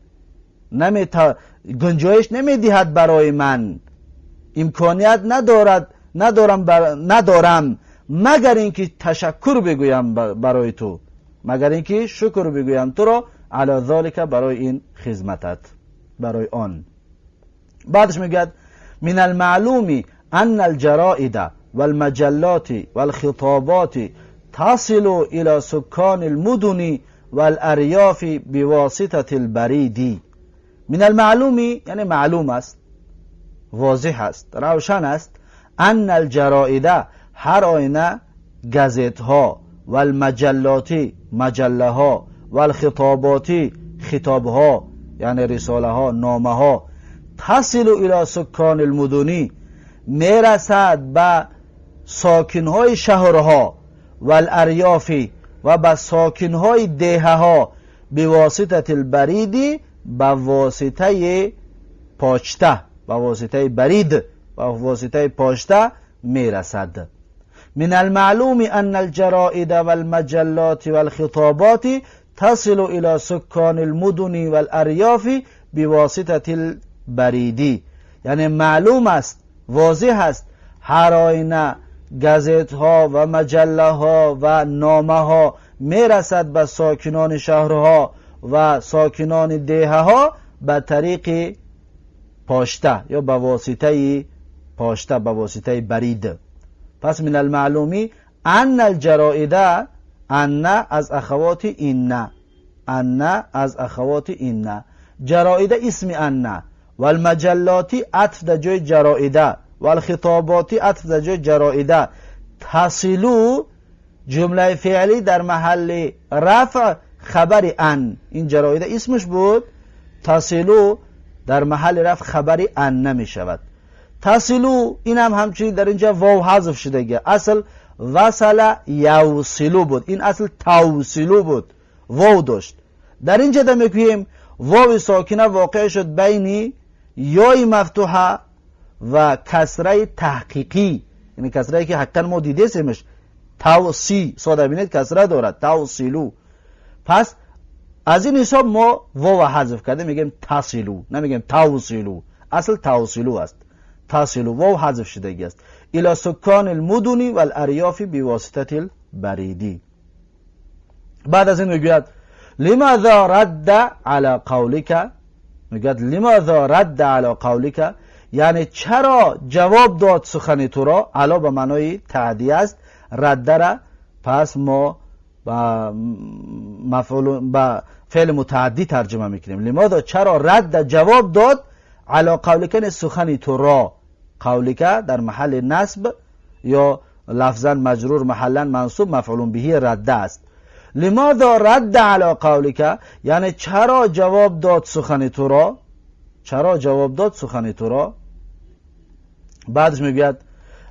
گنجایش نمیدهد برای من، امکانیت ندارد، ندارم مگر اینکه تشکر بگویم برای تو، مگر اینکه شکر بگویم تو را علی ذلک، برای این خدمتت، برای آن. بعدش میگه من المعلوم ان الجرائد والمجلات والخطابات تصل الى سكان المدن والارياف بواسطة البريد. من المعلوم یعنی معلوم است، واضح است، روشن است. ان الجرائد هر آینه گزت ها، والمجلات مجله ها، والخطابات خطاب ها یعنی رساله ها، نامه ها، تصل الى سکان المدنی میرسد به ساکن های شهرها، والاریاف و به ساکن های دیه ها، بواسطه البریدی به واسطه پاچته، به واسطه برید، به واسطه پاشته میرسد. من المعلوم ان الجرائد والمجلات والخطابات تصل الى سكان المدن والارياف بواسطه البریدی. یعنی معلوم است، واضح است، هر آینه گزت ها و مجله ها و نامه ها میرسد به ساکنان شهرها و ساکنان دیه ها به طریق پاشته یا به واسطه پاشته، به واسطه برید. پس من المعلومی ان الجرائد، ان از اخوات ان، ان از اخوات ان، جرائد اسم ان، والمجلات عطف در جای جرائد، والخطابات عطف در جای جرائد، تصلو جمله فعلی در محل رفع خبر ان، این جرائد اسمش بود، تصلو در محل رفع خبر ان نمی شود. تصلو این هم همچنین در اینجا واو حذف شده، اصل وصل یوصلو بود، این اصل توصلو بود، واو داشت. در اینجا ده میگوییم واو ساکنه واقع شد بین یای مفتوحه و کسره تحقیقی، یعنی کسره که حقا ما دیده سیمش توصی ساده بینید کسره دارد، توصیلو. پس از این حساب ما واو حذف کرده میگیم تصیلو، نمیگیم توصیلو، اصل توصیلو است، تصیلو واو حذف شدگی است. الى سکان المدن والاریاف بواسطه البریدی. بعد از این میگوید لماذا رد على قولک، میگوید لماذا رد على قولک، یعنی چرا جواب داد سخن تو را. علا به معنای تعدیه است، رد را پس ما با مفعول با فعل متعدی ترجمه میکنیم. لماذا چرا، رد جواب داد، علی قولک سخن تو را، قولک در محل نصب یا لفظا مجرور محلا منصوب مفعول به رد است. لماذا رد علی قولک یعنی چرا جواب داد سخن تو را، چرا جواب داد سخن تو را. بعدش میگوید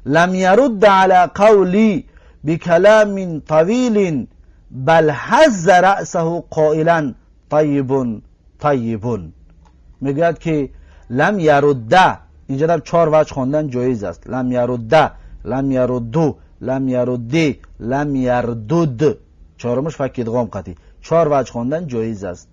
لم يرد على قولی بکلام طویل بل هز رأسه قائلا طیب طیب. میگوید که لم یرد، اینجا هم چهار وجه خواندن جایز است، لم یرد، لم یردو، لم یردی، لم یردد، چهارمش فک ادغام قطعی، چهار وجه خواندن جایز است.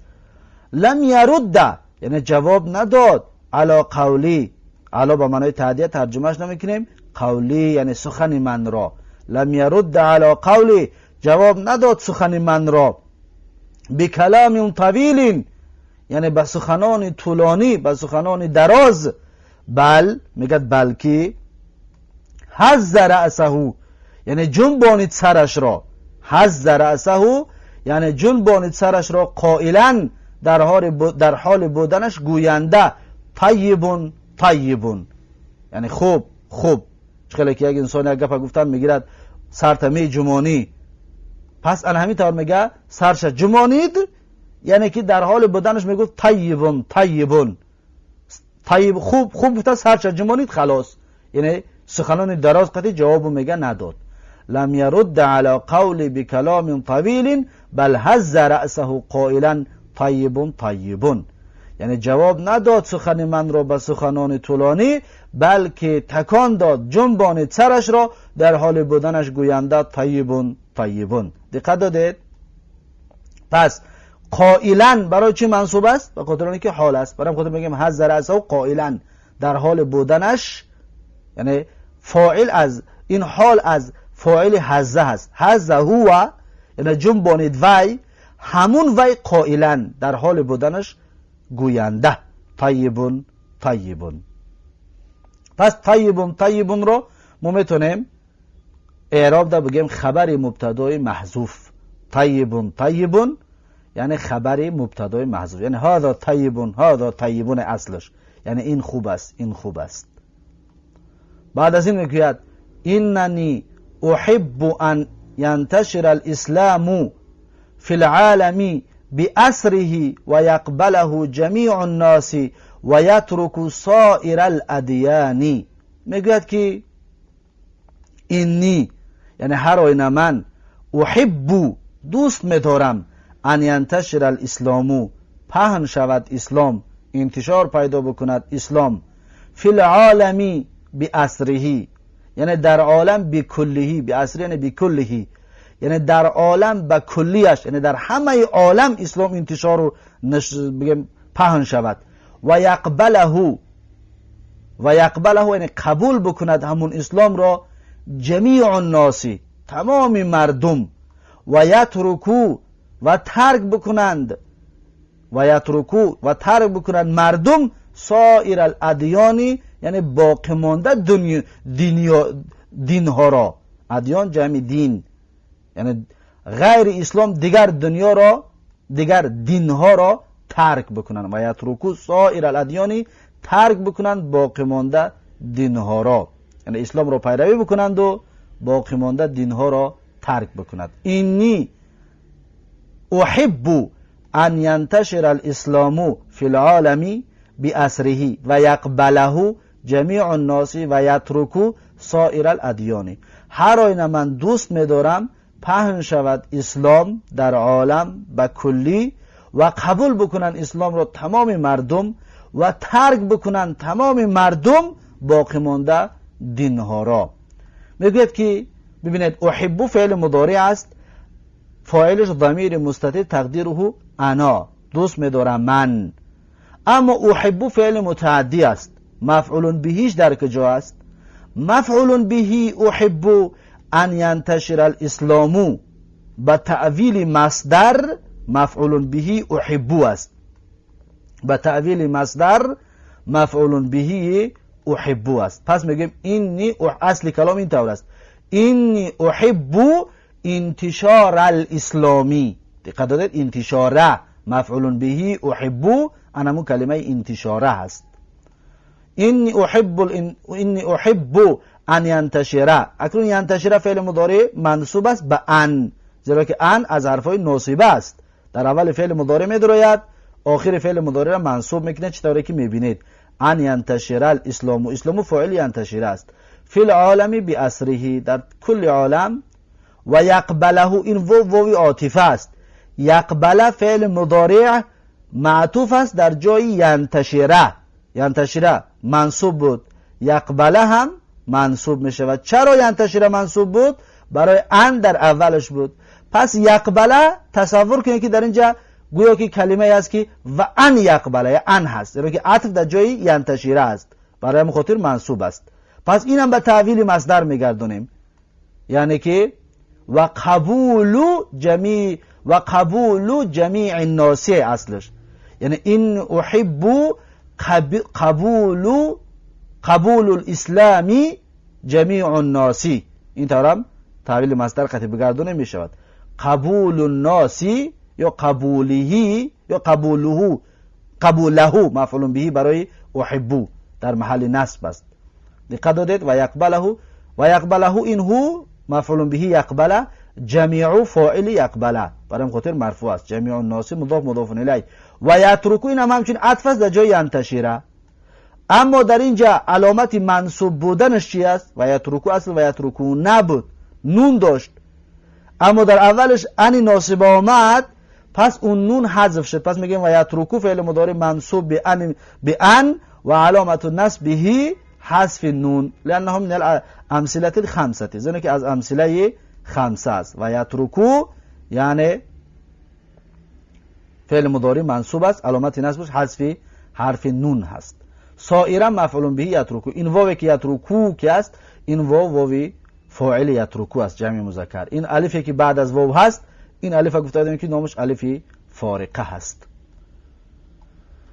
لم یرد یعنی جواب نداد، علی قولی، علی به معنای تعدیه ترجمهش نمیکنیم، قولی یعنی سخن من را، لم یرد علی قولی جواب نداد سخن من را، بکلام طویل یعنی به سخنان طولانی، به سخنان دراز، بل میگه بلکی هز رأسه یعنی جنبانید سرش را، هز رأسه یعنی جنبانید سرش را، قائلا در حال بودنش گوینده، طیبون طیبون یعنی خوب خوب. چخیلی که یک انسان یک گپ گفتن میگیرد سرت می جمانی، پس ان همین طور میگه سرش جمانید، یعنی که در حال بودنش میگفت طیبون طیبون، طیب خوب خوب گفته سرش جمانید خلاص، یعنی Суханони дароз қати ҷавобу мега надод. لم يرد على قولي بكلام طويل بل هز رأسه قائلا طيب طيب. یعنی جواب نداد سخن من را به سخنان طولانی، بلکه تکان داد، جنبانید سرش را در حال بودنش گوینده طیبون طیبون. دقت دادید؟ پس قائلا برای چی منصوب است؟ به خاطر اینکه حال است. برای خاطر میگیم هز رأسه قائلا، در حال بودنش، یعنی فاعل از این حال از فاعل هزه هست. هزه هو یعنی جنبانید وی، همون وی قائلا در حال بودنش گوینده طیبون طیبون. پس طیبون طیبون رو ما میتونیم اعراب ده بگیم خبر مبتدای محذوف. طیبون طیبون یعنی خبر مبتدای محذوف، یعنی هذا طیبون هذا طیبون اصلش، یعنی این خوب است این خوب است. بعد از این میگوید اننی احب ان ینتشر الاسلام فی العالم بأسره و یقبله جمیع الناس و یترک سائر الادیان. میگوید که اینی یعنی هر آینه من احب دوست میدارم ان ینتشر الاسلام پهن شود اسلام، انتشار پیدا بکند اسلام، فی العالم بأسره یعنی در عالم بکلهی، بأسره یعنی بکلهی، یعنی در عالم به کلیش، یعنی در همه عالم اسلام انتشار و بگیم پهن شود. و یقبله و یقبله یعنی قبول بکند همون اسلام را جمیع الناس تمام مردم، و یترکو و ترک بکنند، و یترکو و ترک بکنند مردم سایر الادیان یعنی باقی مانده دینها را. ادیان جمع دین، یعنی غیر اسلام دیگر دنیا را، دیگر دینها را ترک بکنند. و یترکو سایر الادیان ترک بکنند باقی مانده دینها را، یعنی اسلام را پیروی بکنند و باقی مانده دینها را ترک بکند. اینی احب ان ینتشر الاسلام فی العالم بأسره و یقبله جمیع الناس و یترکو سایر الادیان. هر آینه من دوست می‌دارم پهن شود اسلام در عالم به کلی و قبول بکنند اسلام را تمام مردم و ترک بکنند تمام مردم باقی مانده دینها را. میگوید که ببینید احب فعل مضارع است، فاعلش ضمیر مستتر تقدیره انا، دوست می‌دارم من. اما احب فعل متعدی است، مفعول بهیش در کجا است؟ مفعول به احب ان ینتشر الاسلام با تأویل مصدر مفعول به احب است، با تأویل مصدر مفعول به احب است. پس میگیم اینی اصل کلام این طور است، اینی احب انتشار الاسلامی. دقت دادید؟ انتشاره مفعول به احب انمو کلمه انتشاره هست. اینی احب اینی احب ان ینتشره. اکنون ینتشره فعل مضارع منصوب است به ان، زیرا که ان از حرفای ناصبه است، در اول فعل مضارع میدروید، آخر فعل مضارع را منصوب میکنه، چطوری که میبینید ان ینتشره الاسلام، اسلام فاعل ینتشره است، فی العالم بأسره در کل عالم، و یقبله این واو واو عاطفه است، یقبله فعل مضارع معطوف است در جای ینتشره، ینتشره منصوب بود، یقبله هم منصوب می شود. چرا ینتشره منصوب بود؟ برای ان در اولش بود. پس یقبله تصور کنید که در اینجا گویا که کلمه است که و ان یقبله، ان هست، زیرا که عطف در جای ینتشره است، برای همین خاطر منصوب است. پس اینم به تأویل مصدر میگردونیم، یعنی که و قبول جمیع و قبول جمیع الناس اصلش، یعنی این احب قبول قبول الاسلام جمیع الناس، این طورم تأویل مصدر قطعی بگردونه می شود. قبول الناس یا قبوله یا قبوله، قبوله مفعول به برای احب در محل نصب است. دقت دادید؟ و یقبله و یقبله این هو مفعول به یقبله، جمیع فاعل یقبله، برای خاطر مرفوع است، جمیع الناس مضاف مضاف الیه. و یترکو این هم همچنین عطف است در جای ینتشره. اما در اینجا علامت منصوب بودنش چی است؟ و یترکو اصل و یترکو نبود، نون داشت، اما در اولش ان ناصبه آمد، پس اون نون حذف شد. پس میگیم و یترکو فعل مضارع منصوب به ان، به ان و علامت نصبه حذف نون لانه من الامثله الخمسه، زیرا که از امثله خمسه است. و یترکو یعنی فعل مضارع منصوب است، علامت نصبش حذف حرف نون هست. سائرا مفعول به یترکو، این واوی که یترکو که است، این واو واوی فاعل یترکو است، جمع مذکر. این الفی که بعد از واو هست، این الف گفته بودیم که نامش الف فارقه هست.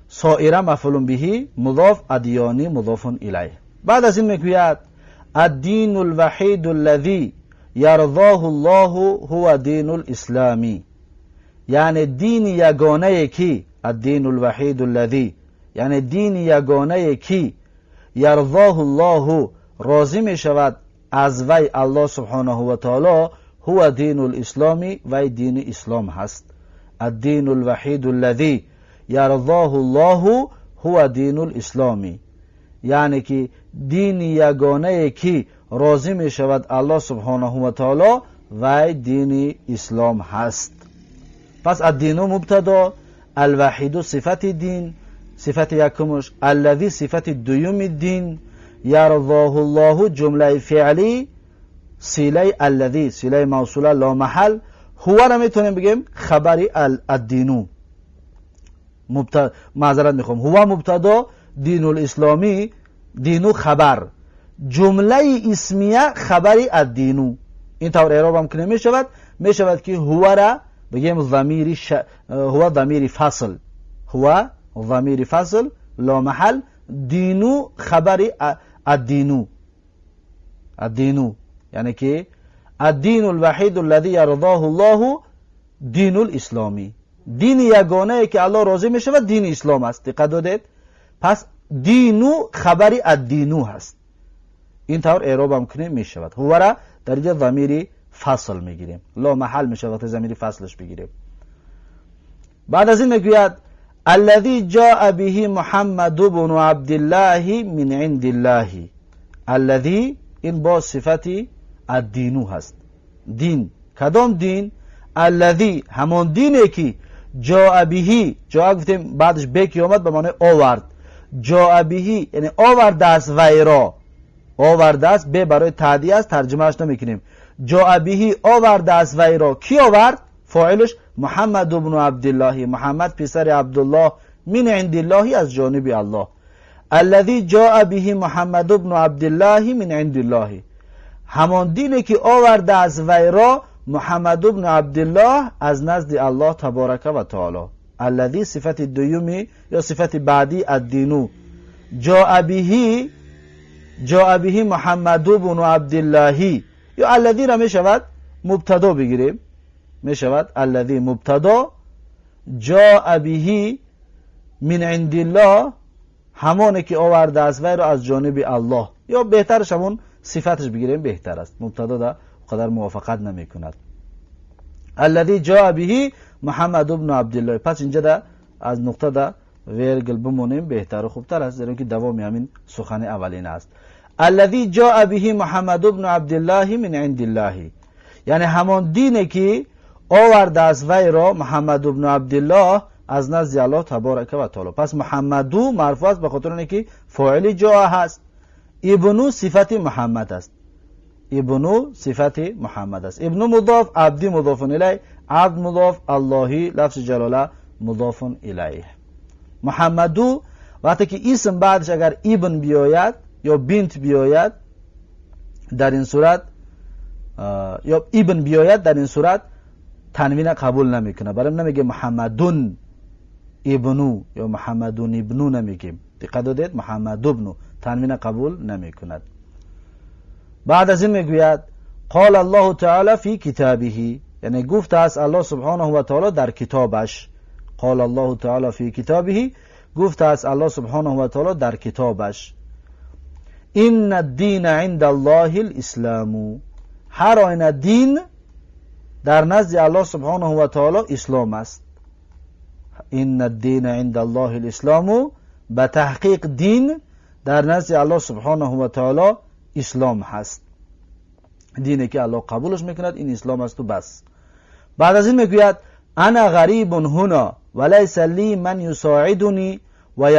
سائره مفعول به مضاف، ادیانی مضاف الیه. بعد از این میگوید الدین الوحید الذی یرضاه الله هو دین الاسلامی، یعنی دین یگانه کی، الدین الوحید الذی یعنی دین یگانه کی، یرضاه الله راضی می شود از وی الله سبحانه و تعالی، هو دین الاسلامی وی دین اسلام هست. الدین الوحید الذی یرضاه الله هو دین الاسلامی، یعنی که دین یگانه کی راضی می شود الله سبحانه و تعالی وی دین اسلام هست. پس الدین مبتدا، الوحید صفت دین، صفت یکمش، الذی صفت دوم دین، یرضاه الله جمله فعلی، صله الذی صله موصوله لا محل، هو را میتونیم بگیم خبر الدینو، معذرت میخوام، هو مبتدا، دین الاسلامی دینو خبر، جمله اسمیه خبر الدینو. این طور اعراب هم که نمیشود، میشود که هو را بگیم ضمیر هو ضمیر فصل، هو ضمیر فصل لا محل، دینو خبر الدینو، الدینو یعنی که الدین الوحید الذی یرضاه الله دین الاسلامی، دین یگانه که الله راضی می شود دین اسلام است. دقت دادید؟ پس دینو خبر الدینو هست. این طور اعراب هم کنیم می شود. هو را در اینجا ضمیر فصل میگیریم، لا محل می شود ضمیر فصلش بگیریم. بعد از این میگوید الذي جاء به محمد بن عبد الله من عند الله. الذي این با صفت الدینو هست. دین کدام دین؟ الذي همان دینی که جاء به، جاء گفتیم بعدش به که آمد به معنی آورد، جاء به یعنی آورده است وی را، آورده است، به برای تعدیه است، ترجمهش نمیکنیم. جاء به آورده است وی را، کی آورد؟ فاعلش محمد بن عبدالله، محمد پسر عبدالله، من عند الله از جانب الله. الذي جاء به محمد بن عبدالله من عند الله، همان دینی که آورده از وی را محمد بن عبدالله از نزد الله تبارک و تعالی. الذي صفت دومی یا صفت بعدی الدینو، جاء به، جاء به محمد بن عبدالله، یا الذي را می شود مبتدا بگیریم، می شود الذي مبتدا، جاء به من عند الله همانه که آورده است وی را از جانب الله، یا بهترش همون صفتش بگیریم بهتر است، مبتدا در قدر موافقت نمی کند. الذي جاء به محمد بن عبدالله. پس اینجا در از نقطه در ویرگل بمونیم بهتر و خوبتر است، زیرا که دوام همین سخن اولین است. الذي جاء به محمد بن عبدالله من عند الله، یعنی همان دینی که آورده است وی را محمد بن عبدالله از نزد الله تبارک و تعالی. پس محمدو مرفوع است به خاطر اینکه فاعل جاء هست. ابنو صفت محمد است، ابنو صفت محمد است. ابنو مضاف، عبدی مضاف الیه، عبد مضاف، اللهی لفظ جلاله مضاف الیه. محمدو وقتی که اسم بعدش اگر ابن بیاید یا بنت بیاید در این صورت، یا ابن بیاید در این صورت تنوین قبول نمیکنه. برای نمیگه محمدون ابنو یا محمدون ابنو نمیگیم. دقت دادید؟ محمد ابنو تنوین قبول نمیکند. بعد از این میگوید قال الله تعالی فی کتابه، یعنی گفته است الله سبحانه و تعالی در کتابش. قال الله تعالی فی کتابه، گفته است الله سبحانه و تعالی در کتابش. ان الدین عند الله الاسلام، هر آینه دین در نزد الله سبحانه و تعالی اسلام است. ان الدین عند الله الاسلام، به تحقیق دین در نزد الله سبحانه و تعالی اسلام هست. دینی که الله قبولش میکند این اسلام است و بس. بعد از این میگوید انا غریب هنا وليس لی من یساعدنی و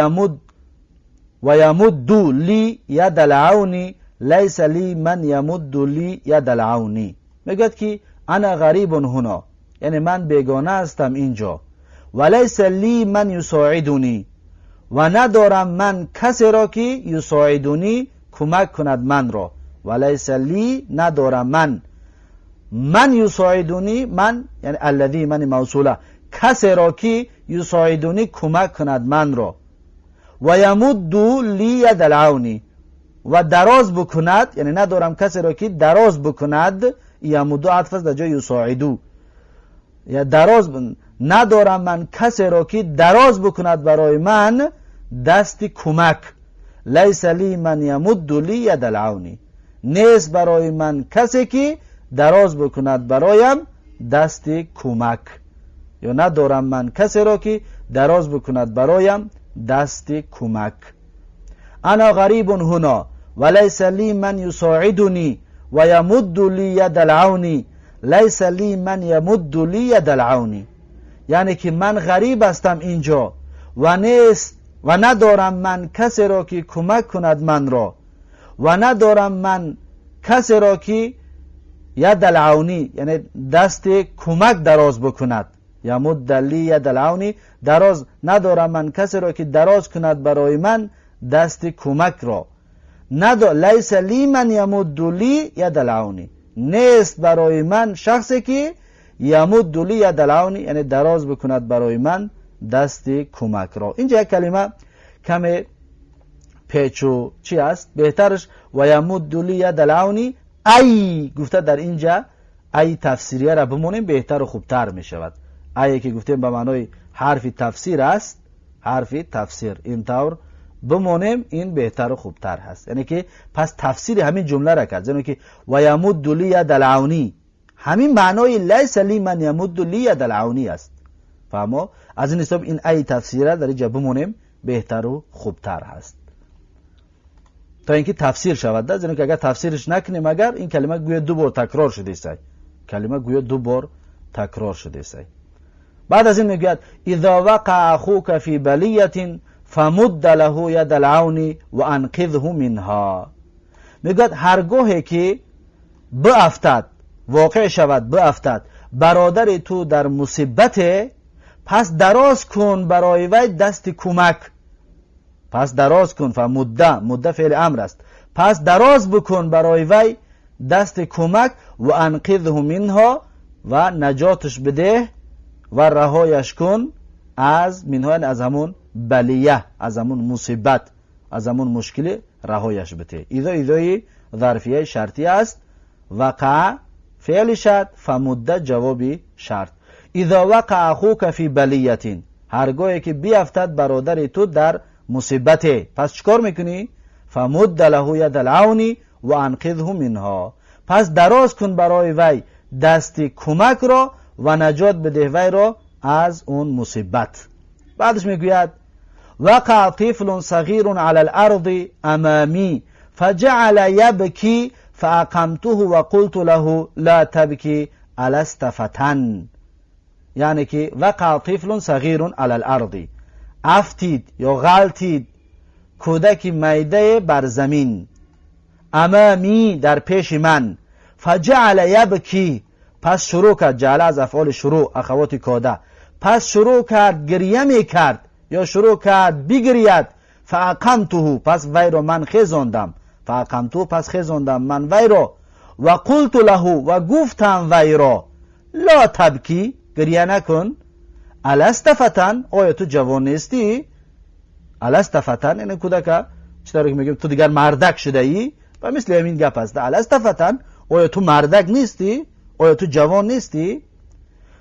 یمد لی ید العون لیس لی من یمد لی ید العون. میگوید که انا غریب هنا، یعنی من بیگانه هستم اینجا، ولیس لی من یساعدنی، و ندارم من کسی را که یساعدنی کمک کند من را. ولیس لی ندارم من، من یساعدنی، من یعنی الذی من موصوله، کسی را که یساعدنی کمک کند من را، و یمد لی ید العون، و دراز بکند، یعنی ندارم کسی را که دراز بکند. یمد عطف است در جای یساعدو، یا دراز ندارم من کسی را که دراز بکند برای من دست کمک. لیس لی من یمد لی ید العون، نیست برای من کسی که دراز بکند برایم دست کمک، یا ندارم من کسی را که دراز بکند برایم دست کمک. انا غریب هنا ولیس لی من یساعدنی و یمد لی ید العون لیس لی من یمد لی ید العون، یعنی که من غریب هستم اینجا و نیست و ندارم من کسی را که کمک کند من را، و ندارم من کسی را که ید العونی یعنی دست کمک دراز بکند، یمد لی ید العونی دراز، ندارم من کسی را که دراز کند برای من دست کمک را. لیس لی من یمد لی ید العونی، نیست برای من شخصی که یمد لی ید العونی یعنی دراز بکند برای من دست کمک را. اینجا یک کلمه کمی پیچو چی است، بهترش و یمد لی ید العونی ای گفته در اینجا ای تفسیریه را بمونیم بهتر و خوبتر می شود. ای که گفتیم به معنای حرف تفسیر است، حرف تفسیر این طور بمونیم این بهتر و خوبتر هست. یعنی که پس تفسیر همین جمله را کرد، یعنی که و یمد لی ید العونی همین معنای لیس لی من یمد لی ید العونی است. فهمو؟ از این حساب این ای تفسیره در اینجا بمونیم بهتر و خوبتر هست تا اینکه تفسیر شود. زیرا که اگر تفسیرش نکنیم اگر این کلمه گویا دو بار تکرار شده است، کلمه گویا دو بار تکرار شده است. بعد از این میگوید اذا وقع اخوک فی بلیة فمد له ید العون و انقذه منها. میگوید هرگاه که بافتد، واقع شود، بافتد برادر تو در مصیبت، پس دراز کن برای وی دست کمک. پس دراز کن، فمده، مده فعل امر است، پس دراز بکن برای وی دست کمک و انقذه منها و نجاتش بده و رهایش کن از منها، یعنی از همون بلیه، از همون مصیبت، از همون مشکل رهایش بده. ایذا ایذای ظرفیه شرطی است، وقع فعل شرط، فمده جواب شرط. اذا وقع اخوک فی بلیة، هرگاهی که بیافتد برادر تو در مصیبت، پس چیکار میکنی؟ فمد له ید العون و انقذه منها، پس دراز کن برای وی دست کمک را و نجات بده وی را از اون مصیبت. بعدش میگوید وقع طفل صغیر علی الارض امامی فجعل یبکی فاقمته و قلت له لا تبکی الست فتى. یعنی که وقع طفل صغیر علی الارض، افتید یا غلطید کودک میده بر زمین، امامی در پیش من، فجعل یبکی پس شروع کرد، جعل از افعال شروع اخوات کاده، پس شروع کرد گریه میکرد یا شروع کرد بگرید، فاقمته پس وی را من خیزاندم، فاقمته پس خیزاندم من وی را، و قلت له و گفتم وی را، لا تبکی گریه نکن، الست فتن آیا تو جوان نیستی؟ الست فتن یعنی کودک چطور که میگیم تو دیگر مردک شده ای و مثل همین گپ است. الست فتن آیا تو مردک نیستی؟ آیا تو جوان نیستی؟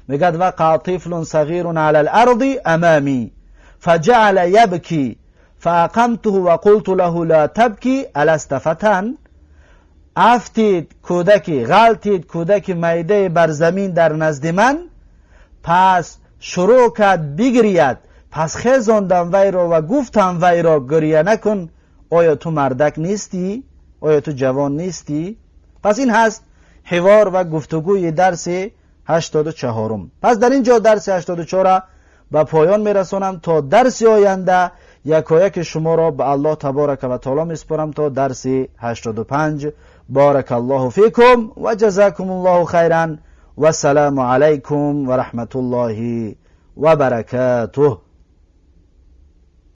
میگد وقع طفل صغیر علی الارض امامی فجعل یبکی فاقمته و قلت له لا تبکی الست فتن. افتید کودکی، غلطید کودک میده بر زمین در نزد من، پس شروع کرد بگرید، پس خیزاندم وی را و گفتم وی را گریه نکن، Оё ту мардак нестӣ? Оё ту ҷавон нестӣ? Пас ин ҳаст ҳивор ва гуфтугӯи дарси 84-ум. Пас дар ин ҷо дарси 84-ро ба поён мерасонам. То дарси оянда якояки шуморо ба Аллоҳ таборака ва таоло месупорам. То дарси 85, барака Аллоҳу фикум ва ҷазакум Аллоҳу хайран, вассалому алайкум ва раҳматуллоҳи ва баракатуҳ.